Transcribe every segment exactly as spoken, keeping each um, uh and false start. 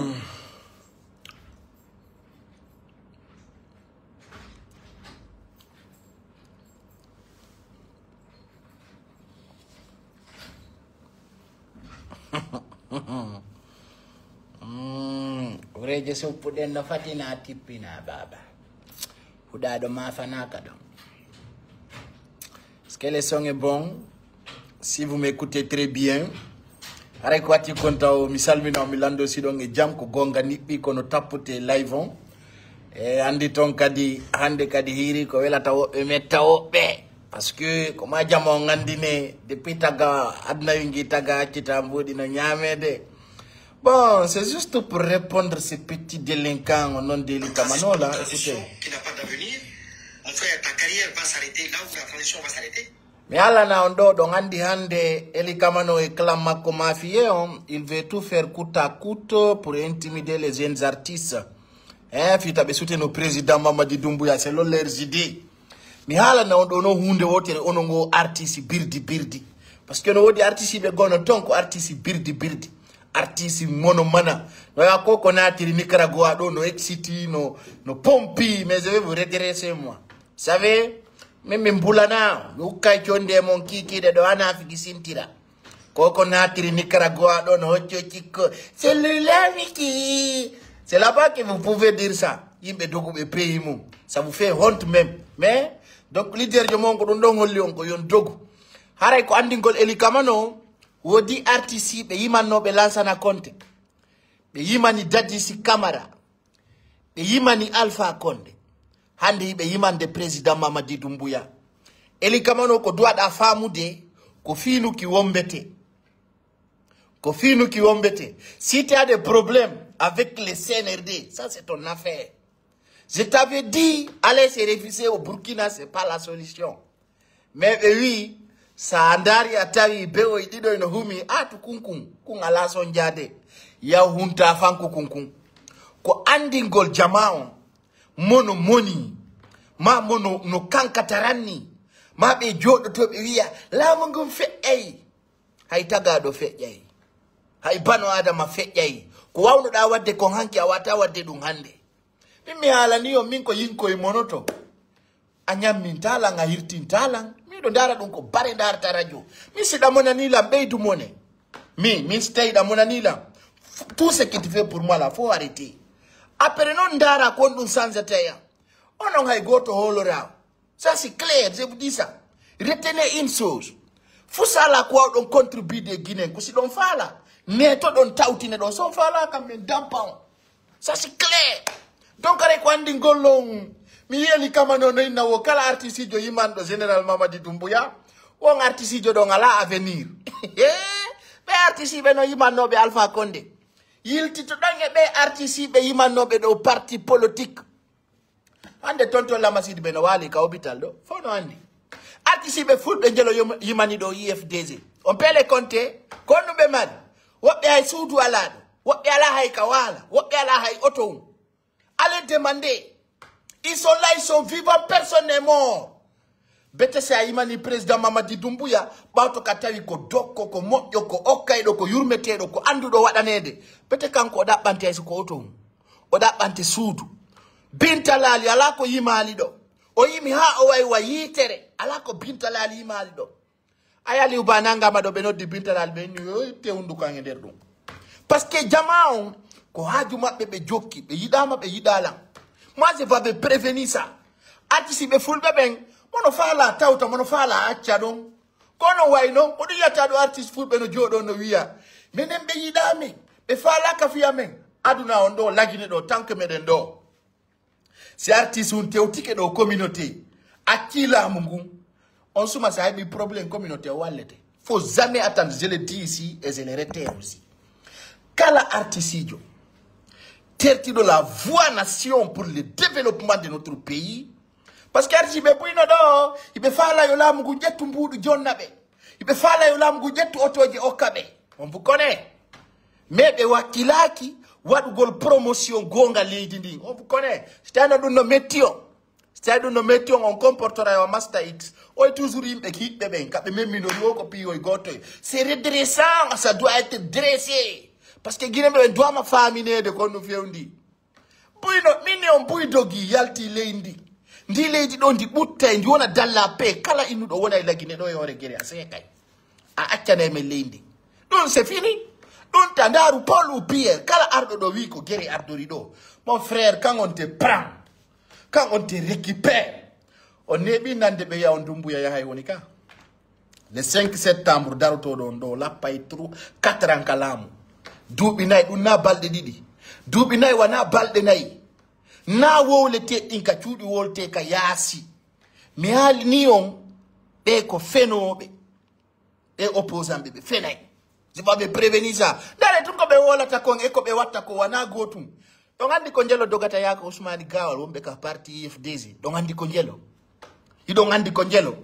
Mm, ureeje soppuɗen no fatina tippina, baaba. Huɗaaɗo ma fanaka ɗon. Est-ce que le son est bon? Si vous m'écoutez très bien. Haray ko watti kon taw mi salmino mi lando si ɗon e jam ko gonga niɓɓi kono tappute live on. E andi ton kadi hande kadi hiiri ko welata woɓɓe metta woɓɓe. Parce que ko ma jama on andine depuis taga aduna wingi taga accita mbuɗi no ñaamede. Bon, c'est juste pour répondre ces petits délinquants au nom de Likamano là. Écoutez. Qui n'a pas d'avenir. Mon frère, ta carrière va s'arrêter là où la transition va s'arrêter. Mi haalana on ɗo, ɗon andi hande Eli Kamano e clan makko mafieux on, il veut tout faire coûte à coûte pour intimider les jeunes artistes. Hein, fita ɓe soutenir président Mamadi Doumbouya, c'est leur idée. Mi haalana on ɗo no hunde wotere, onon ngo artiste birdi birdi. Parce que no woodi artiste ɓe gono ton ko artiste birdi birdi. Artiste mono mana. No ya ko ko natiri Nicaragua ɗo, no exciti, no, no pompi, mais je vais vous redresser moi. Savez, min min bulana, mi ukkay conde mon kikiɗe ɗo ana figi sintira. Ko ko natiri Nicaragua ɗo no hocco cikko. Cellulamiki. C'est là-bas que vous pouvez dire ça. Yimɓe dogu ɓe pays mum. Ça vous fait honte même. Mais, donc, leader jo mon ko ɗum ɗon holli on ko yon dogu. Haray ko andingol Eli Kamano, woodi artiste ɓe yimanno ɓe lansana konte. Ɓe yimani Daddy Sy Camara. Ɓe yimani Alpha Condé. Hande hiɓe yimande président Mamadi Doumbouya. Eli Kamano ko duwaɗa faamude ko fiinuki wombete. Ko fiinuki wombete. Si tu as des problèmes avec les C N R D, ça c'est ton affaire. Je t'avais dit, aller se réfugier au Burkina, c'est pas la solution. Mais ɓe wi, sa ndaari a tawi bewoy ɗiɗoy no humi, a tu kunkun, kun alaa sonjaade. Yaw hunta fanko kunkun. Ko andingol jama on, mono moni, ma mono no kankataranni, ma ɓe jooɗoto ɓe wiya, laamu ngun feƴƴay. Hay tagaaɗo feƴƴay. Hay bano Adama feƴƴay. Ko wawnuɗa wadde kon hanki a wata wadde ɗum hande. Min mi haalani on, min ko yinkoy monoto. A ñamminta lan, a hirtinta lan. Miɗo ndaara ɗum ko bare ndaarta radio. Min si ɗa monani lan, ɓeydu mone. Min, min si tawi ɗa monani lan, f-, tout ce que tu fais pour moi là, faut arrêter. Après non ndaara kon ɗum sanzete ya. Onon hay gooto hoolora. Ça c'est clair, je vous dis ça. Retenez une chose. Fu sala ko wawɗon contribuer de Guinée, ko si ɗon faala. Neto ɗon tawtine ɗon, son faala kam min dampa on. Ça c'est clair. Donc, aray ko andi ngol on. Mi yeli kama no, no inna wo kala artiste jo yimanɗo Général Mamadi Doumbouya. On artiste jo ɗon ala avenir. Ɓe artiste ɓe no yimannoɓe Alpha Condé. Yiltito ɗon e ɓe artiste ɓe yimannoɓe ɗo parti politique. Hande tonton Lamasidi ɓe no waali ka hôpital ɗo. Fof no andi. Artiste ɓe fulɓe jelo yom-, yimani ɗo I F D G. On pele konte, ko ɗum ɓe mari. Woɓɓe hay suudu ala ɗo. Woɓɓe ala hay ka waala. Woɓɓe ala hay oto on. Allez demander. Ils sont là, ils sont vivants, personne n'est mort. Bete si a yimani président Mamadi Doumbouya, ɓawto ka tawi ko dokko, ko moƴƴo, ko okkayɗo, ko yurmeteeɗo, ko anduɗo waɗaneede. Bete kanko o ɗaɓɓante hay so ko oto on. O ɗaɓɓante suudu. Bintalaali, ala ko yimaali ɗo. O yimi haa o wayi wa yiitere. Ala ko Bintalaali yimaali ɗo. Ay Aliou Ba nangama ɗo ɓe noddi Bintalal ɓe inni yo itte hunduko an e nder ɗum. Parce que jama on ko haaju maɓɓe ɓe jokki, ɓe yiɗama ɓe yiɗalan. Moi je vais prévenir ça. Artiste ɓe fulɓe ɓen, mono faala tawta, mono faala acca ɗon. Kono way non, ko ɗum yiyata ɗo artiste fulɓe no jooɗo no wiya. Menen ɓe yiɗami, ɓe faala ka fiya men. Aduna on ɗo lagine ɗo, tanke meɗen ɗo. Si artiste on tewtike ɗo communauté, acci laamu ngun, on suma si a heɓi problème communauté o wallete. Faut jamais attendre, je le dis ici et je le réitère aussi. Kala artiste ijo, tertiɗo la voie nation pour le développement de notre pays. Parce que artiste ɓe buyno ɗo, iɓe faala yo laamu ngun ƴettu mbuuɗu jonna ɓe. Iɓe faala yo laamu ngun ƴettu otooje okka ɓe. On vous connaît. Mais ɓe wakkilaaki waɗugol promotion goonga leydi ndin. On vous connaît. Si tawi no ɗum no metti on. Si tawi ɗum no metti on, on comportera yo masta it. Oy toujours yimɓe hiɓɓe ɓen, ka ɓe memminori o ko piyoy gootoy. C'est redressant, ça doit être dressé. Parce que Guinée ɓe duwama faamineede kon no fewndi. Buy no, min e on buy dogi yalti leydi. Ndi leydi ɗo ndi ɓuttay, ndi wona dalla pe kala innuɗo wona e Lagine ɗo e hoore gere a seekay. A accanay men leydi. Ɗum c'est fini. Ɗum ta ndaaru Paul ou Pierre, kala arɗo ɗo wi ko gere ardori ɗo. Mon frère, kan on te prend. Kan on te récupère. On neeɓi nande ɓe yaw Dumbuya yahay woni ka. Le cinq septembre, darotooɗo on ɗo, lappay tru-, quatre ans ka laamu. Duuɓi nayi, ɗum na balɗe ɗiɗi. Duuɓi nayi wana balɗe nayi. Na wowle teɗɗin ka cuuɗi wolte ka yaasi. Mi haali ni on, ɓe ko fenooɓe. Ɓe opposant ɓe, ɓe fenay. Je vais ɓe prévenir ça. Ndare tun ko ɓe wolata kon e ko ɓe watta ko wana gotum. Ɗon andi ko njelo dogata yaaka Usmani Gawal wonɓe ka parti U F D G. Ɗon andi ko njelo. Hiɗon andi ko njelo.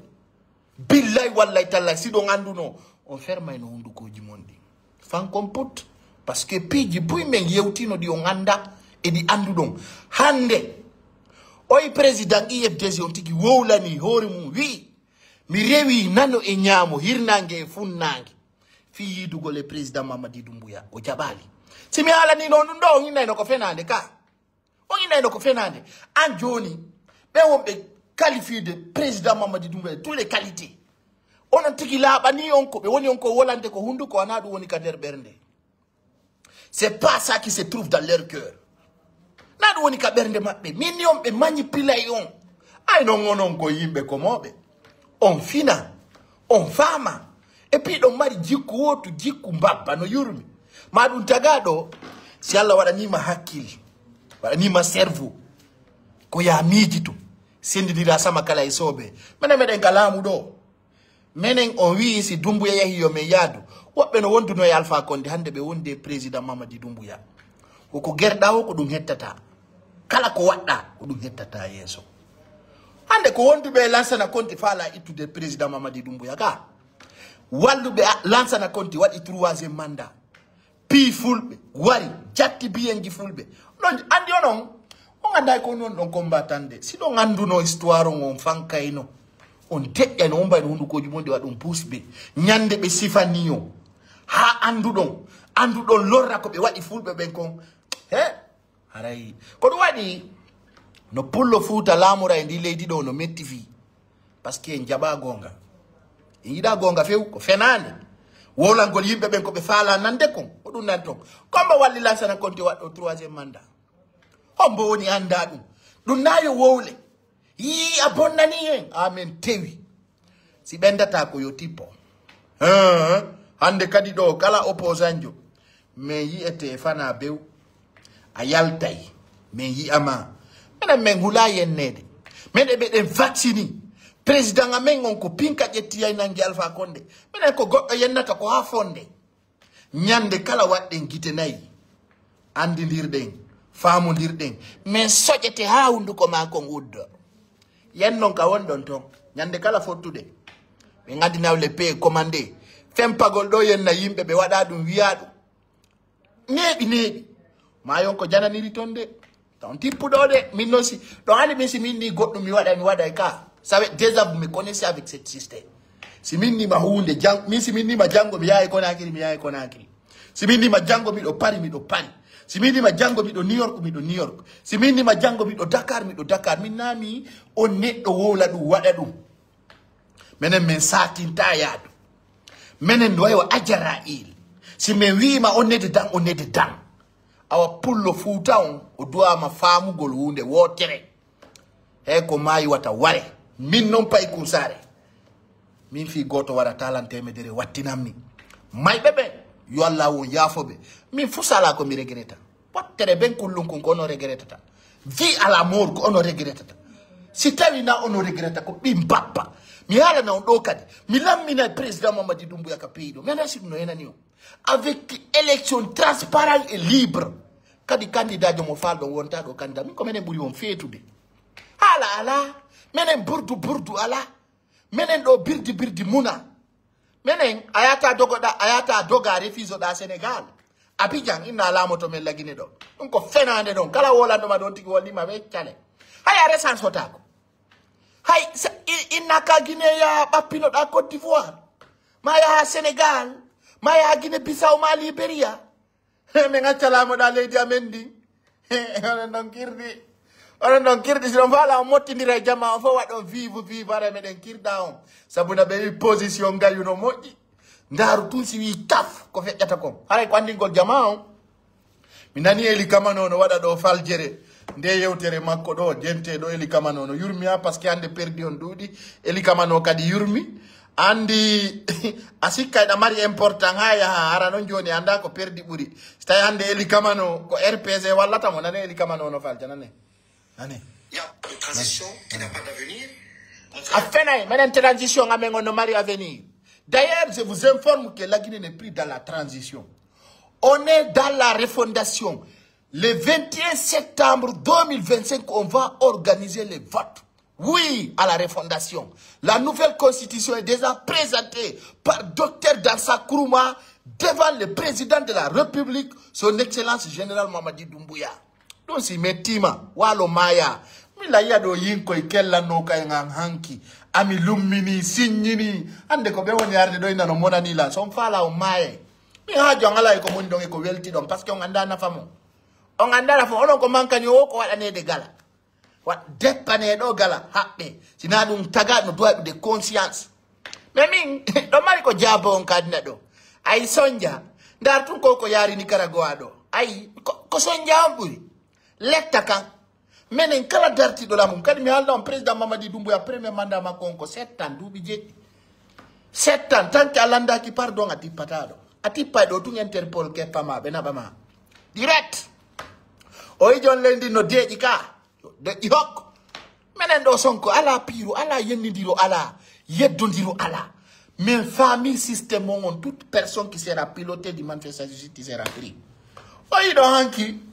Billahi wallahi tallahi, si ɗon anduno, on fermayno hundukoji mon ɗin. Fankon put, parce que piiji buy men yewtino ɗi on anda, e ɗi anduɗon. Hande, oy président U F D G on tigi wowlani hoore mum, wi, mi rewi nano e ñaamo, hirnange e funnange. Fii yiidugol e président Mamadi Doumbouya, o jaɓaali. Si mi haalanii non ɗum ɗo, on innayno ko fenaande ka. On innayno ko fenaande. An jooni, ɓe wonɓe qualifié de président Mamadi Doumbouya, tous les qualités. Onon tigi laaɓanii on ko ɓe woni on ko wolande ko hunduko, anaa ɗum woni ka nder ɓernde. C'est pas ça qui se trouve dans leur cœur. Na ɗum woni ka ɓernde maɓɓe. Min ni on ɓe manipulay on. Ay non onon ko yimɓe ko mooɓe. On fina. On faama. Et puis ɗon mari jikku wootu, jikku mbabba no yurmi. Ma ɗum taga ɗo, si Allah waɗanima hakkil, waɗanima cerveau, ko ya miijito, sendidira sama kala e soobe. Menen meɗen ka laamu ɗo. Menen on wi'i si Dumbuya yahi yo men yaadu. Woɓɓe no wonduno e Alpha Condé, hande ɓe wondi e président Mamadi Dumbuya. Ko ko gerɗa o ko ɗum hettata. Kala ko waɗɗa ko ɗum hettata yeeso. Hande ko wonduɓe e Lansana Conté faala ittude président Mamadi Dumbuya ka. Walluɓe a-, Lansana Conté waɗi troisième mandat. Pii fulɓe, wari, jatti biyenji fulɓe. Non, andi onon, on anday ko non ɗon combattant de. Si ɗon anduno histoire on, on fankayno. On deƴƴayno, on mbayno hundukoji mon ɗi waɗa ɗum puusɓe. Ñande ɓe sifani on. Haa anduɗon, anduɗon lorra ko ɓe waɗi fulɓe ɓen kon. He? Haray. Ko ɗum waɗi, no pullo Fuuta laamora e ndi leydi ɗo no metti fii. Parce que en jaɓa goonga. En yiɗa goonga few, ko fenaande. Wowlangol yimɓe ɓen ko ɓe faala nande kon, ko ɗum nan ton. Kombo walli Lansana Conté waɗɗo troisième mandat. Hombo woni annda ɗum? Ɗum na yo wowle. Yii a bonnani en, amen tewi. Si ɓendata ko yo tippo. Hee, hande kadi ɗo kala opposant jo. Men yi'ete fana bew. A yaltay. Men yi'ama. Menen men hula yenneede. Men e ɓeɗen vaccini. Président amen on ko pinka ƴetti yay nangi Alpha Condé. Menen ko goɗɗo yennata ko haa fonde. Ñande kala waɗɗen gite nayi. Andindirɗen. Faamondirɗen. Men soƴete haa hunduko maa kon uddo. Yen non ka wonɗon ton. Ñande kala fottude. Ɓe ngadi nawle pe commandé. Fempagol ɗo yenna yimɓe ɓe waɗa ɗum wi'a ɗum. Neeɓi, neeɓi. Maa yon ko jananiri ton de. Ton tippuɗo de. Min non si, ɗo hani min si min ni goɗɗum mi waɗay, mi waɗay ka. Ça veut déjà vous me connaissez avec cette système. Si min ni ma huunde, jang-, min si min ni ma jango, mi yahay Conakry, mi yahay Conakry. Si min ni ma jango, miɗo Paris, miɗo Paris. Si min ni ma jango, miɗo New York, miɗo New York. Si min ni ma jango, miɗo Dakar, miɗo Dakar. Min na mi on neɗɗo wowla ɗum, waɗa ɗum. Menen men satinta yaadu. Menen no wayi wa Ajarail. Si men wi'ima on nede dan, on nede dan. Awa pullo Fuuta on, o duwama faamugol huunde wootere. Hey ko maayi wata ware. Min non pay kuusaare. Min fii gooto wara talan temedere wattinammi. Mayɓe ɓe, yo Allah won yaafo ɓe. Min fu sala ko mi regreta. Wattere ben kullum kun ko ono regretata. Vie à la mort ko ono regretata. Si tawi na ono regreta ko ɓin bappa. Mi haalana on ɗo kadi. Mi lammina président Mamadi Doumbouya ka pays ɗo. Mi anda si ɗum no enani on. Avec élection transparent et libre. Kadi candidat jo mo falɗon wonta ɗo candidat. Min ko menen ɓuri on feetude. Haala ala. Menen burdu burdu ala. Menen ɗo birdi birdi muna. Menen, a yata dogoɗa, a yata doga refisoɗa Sénégal. Abidjan, inna laamoto men lagine ɗo. Ɗum ko fenaande ɗon. Kala wolanɗo ma ɗon tigi wallima weccale. Hay a resansotako. Hay sa-, i-, inna ka Guinée ya ɓappinoɗa Côte d'Ivoire. Ma yaha Sénégal. Ma yaha Guinée Bissau, ma Liberia. Min acca laamoɗaa leydi amen ndin. Onon ɗon kirɗi. Onon ɗon kirɗi, si ɗon faala on mottindira e jamaa on fof waɗon vive, vive, ara meɗen kirɗa on. Sabu na ɓe wi position ngayu no moƴƴi. Ndaaru tun si wi kaf ko feƴƴata kon. Haray ko anndingol jamaa on. Mi nani Eli Kamano no waɗa ɗo faljere. Nde yewtere makko ɗo, jente ɗo Eli Kamano no yurmi ha, parce que hannde perdi on ɗuuɗi. Eli Kamano kadi yurmi. Anndi a sikka eɗa mari important ha yaha, hara non jooni annda ko perdi ɓuri. Si tawi hannde Eli Kamano ko R P G wallata mo, nane Eli Kamano no falja, nane. Nane. Il y a pas de transition qui n'a pas d'avenir. Mon A frère, fenay, menen transition amen on no mari avenir. D'ailleurs, je vous informe que la Guinée n'est plus dans la transition. On est dans la refondation. Le vingt et un septembre deux mille vingt-cinq, on va organiser les votes. Oui, à la refondation. La nouvelle constitution est déjà présentée par Docteur Dansa Kourouma devant le président de la République, son Excellence Général Mamadi Doumbouya. Ɗum si mettiima, waalo maaya. Mi layya ɗo yinkoy kellanno kay ngan hanki. Ami lummini, siññini. Hannde ko ɓe woni arde ɗo ina no monani lan. So on faala on maayay. Mi haaju an alaa e ko moni ɗon e ko welti ɗon, parce que on anndaa nafa mo. On anndaa nafa mo. Onon ko mankani o ko waɗaneede gala. Wa-, deppanee ɗo gala haɓɓe. Si naa ɗum taga no duwa ɗude conscience. Mais min, ɗo mari ko jaabo on kadina ɗo. Ay sonja, ndar tun ko ko yaari Nicaragua ɗo. Ay, ko, ko sonja on ɓuri. Letta kan. Menen kala dartiɗo laamu, kadi mi haalna on président Mamadi Doumbouya premier mandat makko on ko sept ans, duuɓi jeɗɗi. Sept ans, tant que a landaaki pardon, a tippataa ɗo. A tippay ɗo tun Interpol keppa ma, ɓe naɓa ma. Direct. O ijon leydi no deeƴi ka. Deƴƴi hokko. Menen ɗo Sonko, ala piiro, ala yennidiro, ala yeddodiro, ala. Mais famille système on, on, toute personne qui sera pilotée du manifestation qui sera pris. O yiɗo hanki.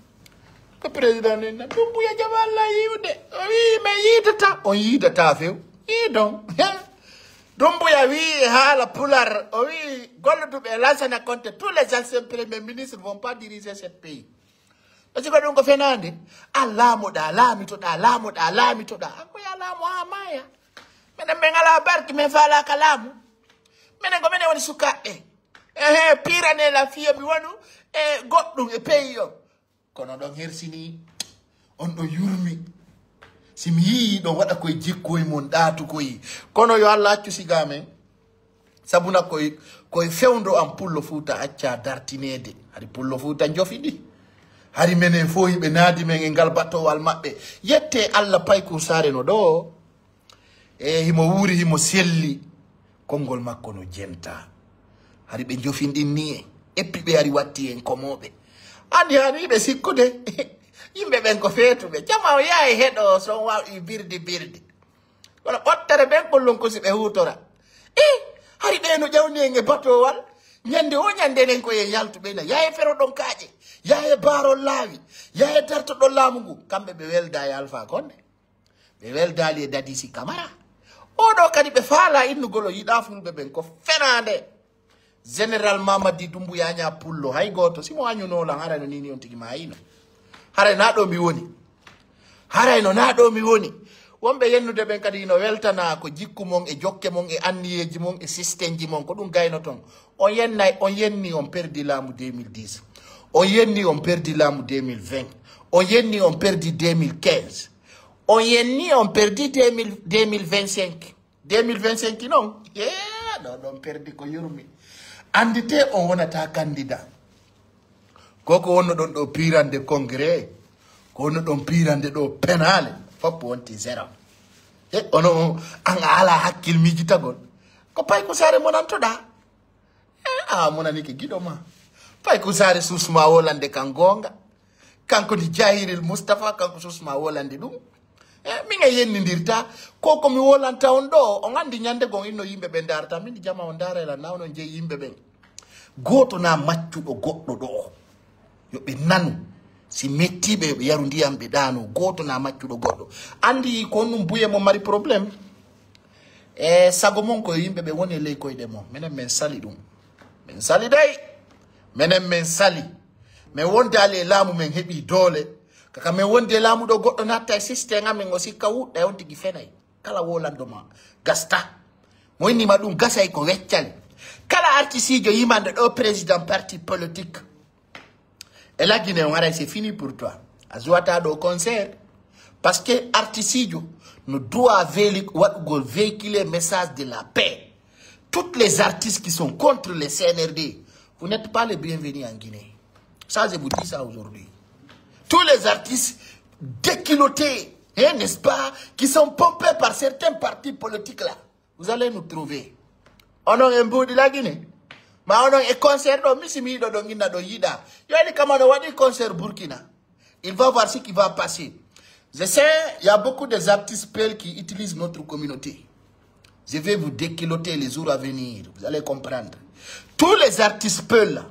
Ko président nen na, Doumbouya jama Allah yiwde. O wi, mais yiidata. On yiidata few. Yiidon. Doumbouya wi e haala pular. O wi, golloduɓe e Lansana Conté, tous les anciens premiers ministres vont pas diriger ce pays. Parce que ɗum ko fenaande. A laamoɗaa, laamitoɗaa, laamoɗaa, laamitoɗaa. An ko ya laamu haa maaya. Menen men alaa barki, men faalaaka laamu. Menen ko menen woni sukaaɓe. Ehe, piirane la fiyo mi wonu e goɗɗum e peyi o. Kono ɗon hersini, on ɗon yurmi. Si mi yii ɗon waɗa koye jikkoy mon ɗaatu koye. Kono yo Allah accu siga men. Sabuna koye, koye fewndo am Pullo Fuuta acca dartineede. Hari Pullo Fuuta njofi ɗi. Hari menen fof hiɓe naadi men e ngal batowal maɓɓe. Yette Allah Paykur Saare no ɗo. E himo wuuri, himo selli. Konngol makko no jenta. Hari ɓe njofin ɗin ni e. Eppi ɓe hari watti en komooɓe. Andi hani ɓe sikkude. Yimɓe ɓen ko feetuɓe. Jama o yahay heɗo so on waɗi birdi birdi. Wala ɓottere ɓen kullum ko si ɓe huutora. I hari ɓe no ƴawni en e batowal. Ñande o ñande enen ko en yaltuɓe na. Yahe fero ɗon kaaƴe. Yahe baarol laawi. Yahe darto ɗon laamu ngu. Kamɓe ɓe welda e Alfa Konde. Ɓe weldaali e Dadisi Kamara. Oo ɗoo kadi ɓe faalaa innugol o yiɗaa fulɓe ɓen ko fenaande. Général Mamadi Doumbouya Aña Pullo hay gooto si mo añunoo lan haray no niini on tigi maayino. Haray naa ɗoo mi woni. Haray no naa ɗoo mi woni. Wonɓe yennude ɓen kadi ino weltanaa ko jikku mon e jokke mon e anniyeeji mon e sistenji mon ko ɗum gayno ton. On yennay, on yenni on perdi laamu deux mille dix. On yenni on perdi laamu deux mille vingt. On yenni on perdi deux mille quinze. On yenni on perdi deux mille, deux mille vingt-cinq. Deux mille vingt-cinq non? Yee, ɗo ɗon perdi ko yurmi. Andite on wonata candidat. Ko ko wonno ɗon ɗo pirande congrès, ko wonno ɗon pirande ɗo penale, fof wonti zéro. E ono an a ala hakkil miijitagol. Ko pay ko saare monantoɗa. Eh, a munani ke giɗo ma. Pay ko saare susma wolande kan goonga. Kanko ni Jahiril Mustafa, kanko susma wolande ɗum. Eh, min e yennindirta. Ko ko mi wolanta on ɗo, on andi ñande gon inno yimɓe ɓe ndarata. Min jama on ndara la na onon jeyi yimɓe ɓen. Gooto na maccuɗo goɗɗo ɗo. Yo ɓe nanu. Si mettiiɓe, yo ɓe yaru ndiyam, ɓe ɗaano. Gooto na maccuɗo goɗɗo. Andi ko on ɗum buye mo mari problème. E sago mon ko yimɓe ɓe woni e ley koyɗe mon. Menen men sali ɗum. Men sali dey. Menen men sali. Men wondaali e laamu men heɓi doole. Kaka men wondi e laamu ɗo goɗɗo natta e système amen o sikka wuɗɗa e on tigi fenay. Kala wolando ma gasta. Mo inni ma ɗum gasay ko weccale. Kala artisiijo yimande ɗo président parti politique. E la Guinée, on haray, c'est fini pour toi. A jouata ɗo concert. Parce que artiste ijo no doit véli-, waɗugol véhiculer message de la paix. Toutes les artistes qui sont contre les C N R D, vous n'êtes pas les bienvenus en Guinée. Ça, je vous dis ça aujourd'hui. Tous les artistes déculottés, hein, n'est-ce pas, qui sont pompés par certains partis politiques là, vous allez nous trouver. Onon e mbuuɗi la Guinée. Ma onon e concert ɗo, mi si mi yiɗo ɗo, inna ɗo yiɗa. Yo Eli Kamano waɗi concert Burkina. Il va voir ce qui va passer. Je sais, il y a beaucoup des artistes peuls qui utilisent notre communauté. Je vais vous déculotter les jours à venir. Vous allez comprendre. Tous les artistes peuls là,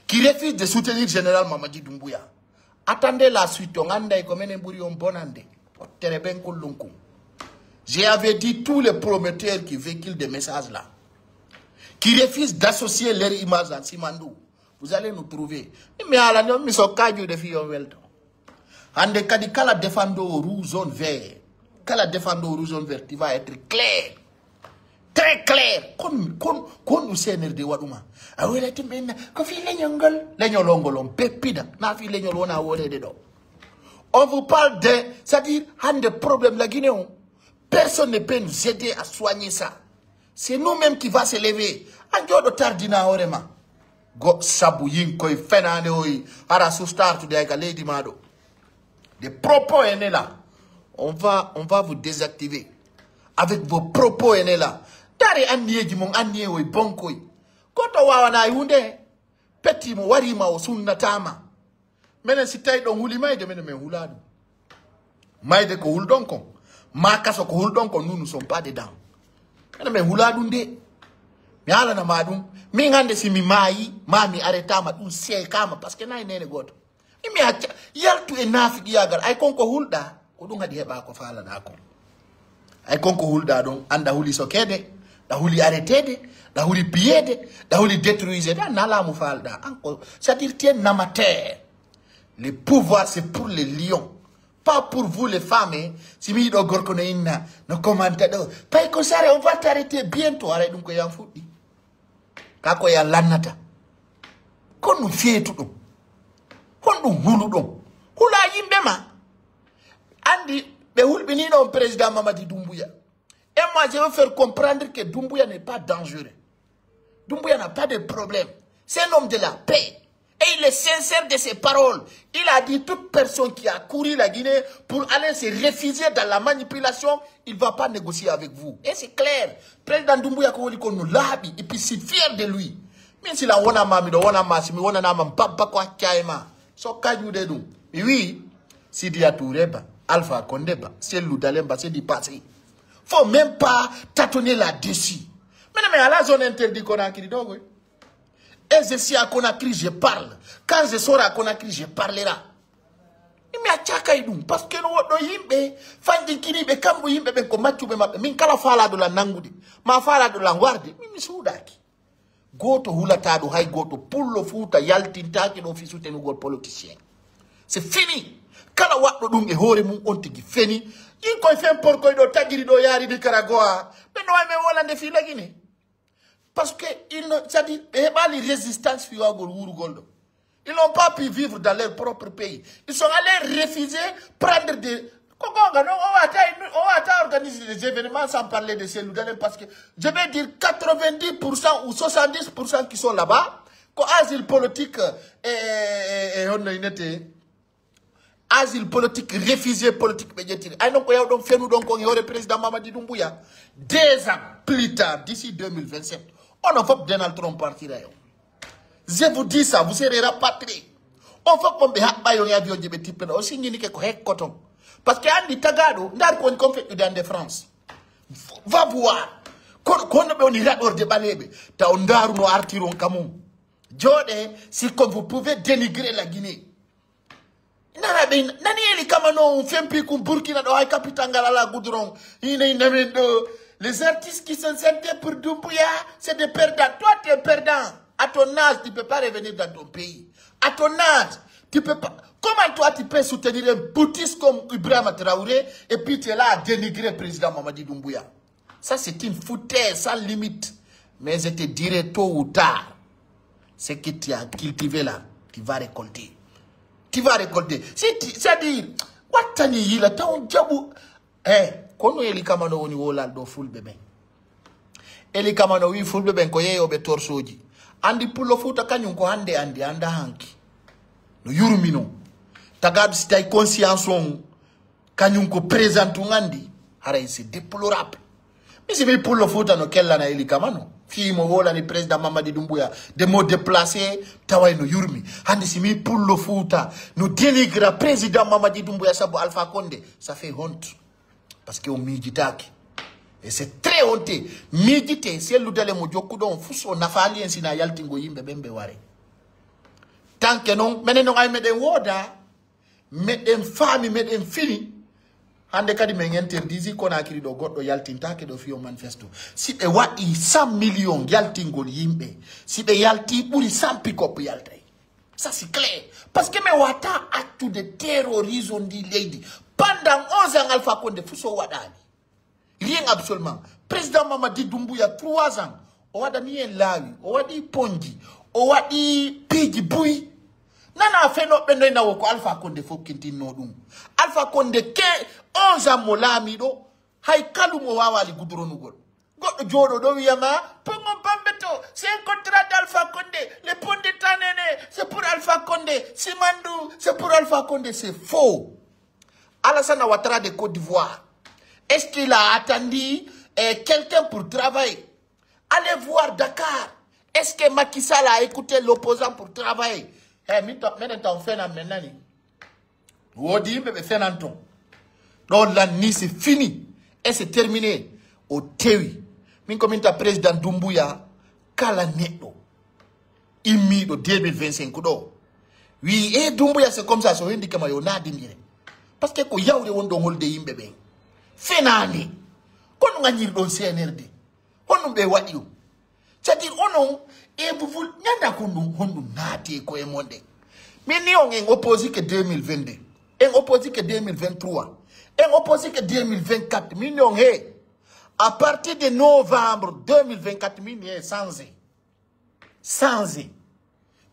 qui refusent de soutenir Général Mamadi Doumbouya, attendez la suite. On anday ko menen ɓuri on bonande. Tere ben kullun kun. J'ai averti tous les promoteurs qui véhiculent des messages là, qui refusent d'associer leur image à Simandou. Vous allez nous trouver. Mi ala non, mi sokka juuɗe fi on welto. Hande kadi kala défendeur rouge, jaune, vert. Kala défendeur rouge, jaune, vert, tu vas être clair. Très clair. Kon, kon, kon ɗum C N R D waɗuma. A wela timɓe inna, ko fi leñol ngol. Leñol o ngol on peppida. Na fi leñol wona wolede ɗo. On vous parle de, c'est-à-dire, hande problème la Guinée on. Personne ne peut nous aider à soigner ça. C'est nous-mêmes qui va se lever. An jooɗo tardina hoore ma. Go sabu yin koy fenaande oy, hara sustartude ay ka leydi ma ɗo. Des propos haineux là. On va, on va vous désactiver. Avec vos propos haineux là. Dari anniyeeji mon, anniyee oy bonkoy. Goto wawana e hunde. Petti mo wari ma o sunnata ma. Menen si tawi ɗon huli mayde, menen men hulaa ɗum. Mayde ko hulɗon kon. Ma kaso ko hulɗon kon, nous ne sommes pas dedans. Menen men hulaa ɗum de. Mi haalana ma ɗum. Min hande si mi maayi, ma mi aretaama ɗum seekaama, parce que nayi nene gooto. Mi mi acca, yaltu e naafiqiyaagal, ay kon ko hulɗa, ko ɗum haɗi heɓa ko faalaɗa kon. Ay kon ko hulɗa ɗon, anda huli sokeede, ɗa huli areteede, ɗa huli piyeede, ɗa huli détruiseede, an na laamu faalɗa. An ko, c'est-à-dire, tu es un amateur. Le pouvoir, c'est pour les lions, pas pour vous les femmes, hein. Si mi yiɗo gorko no inna, no commenta ɗo. Pay ko sare, on va t'arrêter bientôt, aray ɗum ko yan fuɗɗi. Ka ko yan lannata. Kon ɗum feetu ɗum. Kon ɗum hulu ɗum. Hula yimɓe ma. Andi, ɓe hulɓinino on président Mamadi Doumbouya. Et moi, je veux faire comprendre que Doumbouya n'est pas dangereux. Doumbouya n'a pas de problème. C'est un homme de la paix. Et il est sincère de ses paroles. Il a dit, toute personne qui a couru la Guinée pour aller se réfugier dans la manipulation, il va pas négocier avec vous. Et c'est clair. Président Doumbouya ko woni ko no laaɓi, et puis si fier de lui. Min sila wona ma, miɗo wona ma, si mi wonana ma, babba ko acca e ma. So kajude ɗum. Mi wi, Sidia Touré ba, Alpha Condé ba, Cellou Dalein ba, c'est du passé. Faut même pas tâtonner là-dessus. Maintenant, mais à la zone interdite qu'on a écrit, donc, oui. Et je suis à Conakry, je parle. Quand je serai à Conakry, je parlera. Mi accakay ɗum, parce que no woɗɗo yimɓe fanɗinkiniiɓe, kamɓe yimɓe ɓen ko maccuɓe maɓɓe. Min kala faalaɗo lan nanngude, ma faalaɗo lan warde, min mi suuɗaaki. Gooto hulataɗo, hay gooto pullo Fuuta yaltintaake ɗo fii soutenugol politicien. C'est fini. Kala waɗɗo ɗum e hoore mum, on tigi feni. Yin koye fen porkoy ɗo tagiri ɗo yaari Nicaragua. Ɓen no way men wolande fii la Guinée. Parce que ils n'ont, c'est-à-dire, ɓe heɓali résistance fii wawgol wuurugol ɗo. Ils n'ont pas pu vivre dans leur propre pays. Ils sont allés refuser prendre des, ko gonga non, on va ta, on va ta organiser des événements sans parler de ces Loudalen parce que je vais dire quatre-vingt-dix pour cent ou soixante-dix pour cent qui sont là-bas, ko asile politique, et, et, et, et on a une été. Asile politique, réfugié politique, ɓe ƴettiri. Ay non ko yawɗon fenuɗon kon e hoore président Mamadi Doumbouya. Deux ans plus tard, d'ici deux mille vingt-sept, onon fof Donald Trump partira e on. Je vous dis ça, vous serez rapatriés. On fof on ɓe haɓɓay on e avion ji ɓe tippina, o signini ke ko hekkoton. Parce que andi tagaɗo, ndar ko woni kon feƴƴude ande France. Va voir. Kono, kono ɓe woni raɗorde ɓaleɓe. Taw ndaru no artiron kamum. Jooɗe, si comme vous pouvez dénigrer la Guinée. Nana ɓe nani eli kama no fempi kun Burkina ɗo hay capital ngal ala goudron. Ina ina men ɗo. Les artistes qui sont chantés pour Doumbouya, c'est des perdants. Toi, tu es perdant. À ton âge, tu peux pas revenir dans ton pays. À ton âge, tu peux pas. Comment toi, tu peux soutenir un boutiste comme Ibrahim Traoré et puis tu es là à dénigrer le président Mamadi Doumbouya? Ça, c'est une foutaise sans limite. Mais je te dirai tôt ou tard, ce que tu as cultivé là, tu vas récolter. Tu vas récolter. Si tu, c'est-à-dire, wattani yila taw jaɓu. Eh, kono Eli Kamano woni wolal ɗo fulɓe ɓen. Eli Kamano wi fulɓe ɓen ko yeeyooɓe torsoji. Andi pullo Fuuta kañum ko hande andi, anda hanki. No yurmi non. Tagaaɗo si tawi conscience on, kañum ko présent on andi, haray c'est déplorable. Mi si mi pullo Fuuta no kellana Eli Kamano. Fii mo wolani président Mamadi Doumbouya, de mo déplacé, taway no yurmi. Hande si mi pullo Fuuta no dénigra président Mamadi Doumbouya sabu Alpha Condé, ça fait honte. Parce que o miijitaaki. Et c'est très honteux. Miijite, selludale mo jokkuɗo on fus o nafaali en sina yaltingo yimɓe ɓen ɓe ware. Tanke non, menen non ay meɗen wooda, meɗen faami, meɗen fini. Hande kadi men interdisi Conakry ɗo goɗɗo yaltintaake ɗo fiyo manifesto. Si ɓe waɗi cent millions yaltingol yimɓe, si ɓe yalti ɓuri cent pick-up yaltay. Ça, c'est clair. Parce que mi wata accude terrorisme ndi leydi. Pendant onze ans, Alpha Condé fus o waɗaali. Rien absolument. Président Mamadi Doumbouya, trois ans. O waɗani en laawi, o waɗi ponji, o waɗi piiji buy. Nana fenooɓe noy nawo ko Alpha Condé fokkintinno ɗum. Alpha Condé ke onze ans mo laamiɗo, hay kalu mo waawali guduronugol. Goɗɗo jooɗo ɗo wiyama, pongo bambeto, c'est un contrat d'Alpha Condé, les ponts de Tanene, c'est pour Alpha Condé, Simandou, c'est pour Alpha Condé, c'est faux. Alassane Ouattara de Côte d'Ivoire, est-ce qu'il a attendu eh, quelqu'un pour travailler? Allez voir Dakar. Est-ce que Macky Sall a écouté l'opposant pour travailler? Eh, mi to, menen taw fenan men nani. Woodi yimɓe ɓe fenan ton. Ɗo lanni c'est fini. Et c'est terminé. O tewi. Min ko min ta président Doumbouya kala neɗɗo immiiɗo deux mille vingt-cinq ɗo. Wi e Doumbouya c'est comme ça so hendi kama yo naadimire. Parce que ko yawre won ɗon holde yimɓe ɓen. Fenaande. Kono ngañirɗon C N R D. Honɗum ɓe waɗi ɗum? C'est-à-dire, onon, e vous, vous, ñanda ko ɗum, honɗum naati e koye mon ɗen. Min ni on en opposé que deux mille vingt-deux. En opposé que deux mille vingt-trois. En opposé que deux mille vingt-quatre. Min ni on he. À partir de novembre deux mille vingt-quatre, min ni he changé. Changé.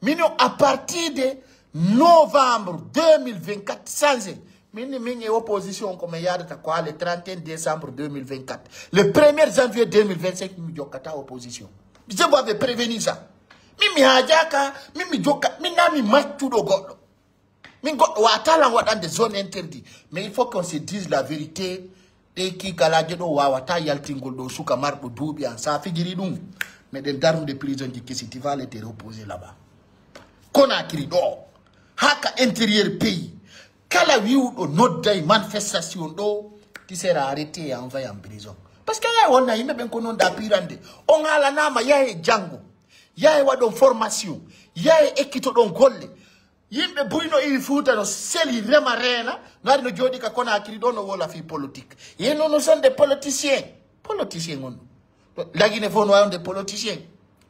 Min ni on à partir de novembre deux mille vingt-quatre, changé. Min ni min e opposition ko mi yaadata ko le trente et un décembre deux mille vingt-quatre. Le premier janvier deux mille vingt-cinq, mi jokkata opposition. Je vous avais prévenu ça. Min mi haajaaka, min mi jokka, min na mi maccuɗo goɗɗo. Min goɗɗo waatalan waɗande zone interdit. Mais il faut qu'on se dise la vérité. Ɗe kiikalaaje ɗo waawata yaltingol ɗo suka marɗo duuɓi an. Sa fijiri ɗum, meɗen darnude prison ji kesi, tu vas aller te reposer là-bas. Conakry ɗo, haka intérieur pays, kala wi'uɗo nodday manifestation ɗo, tu seras arrêté et envoyé en prison. Parce que yahay wonna yimɓe ɓen ko non da pirande. On haalanaama yahe janngo, yahe waɗon formation, yahe ekkitoɗon golle. Yimɓe buy no iwi Fuuta no seli rema reena, no ari no jooɗi ka Conakry ɗo no wola fii politique. Ye non, nous sommes des politiciens. Politicien on. Lagine fof no wawi wonde politicien.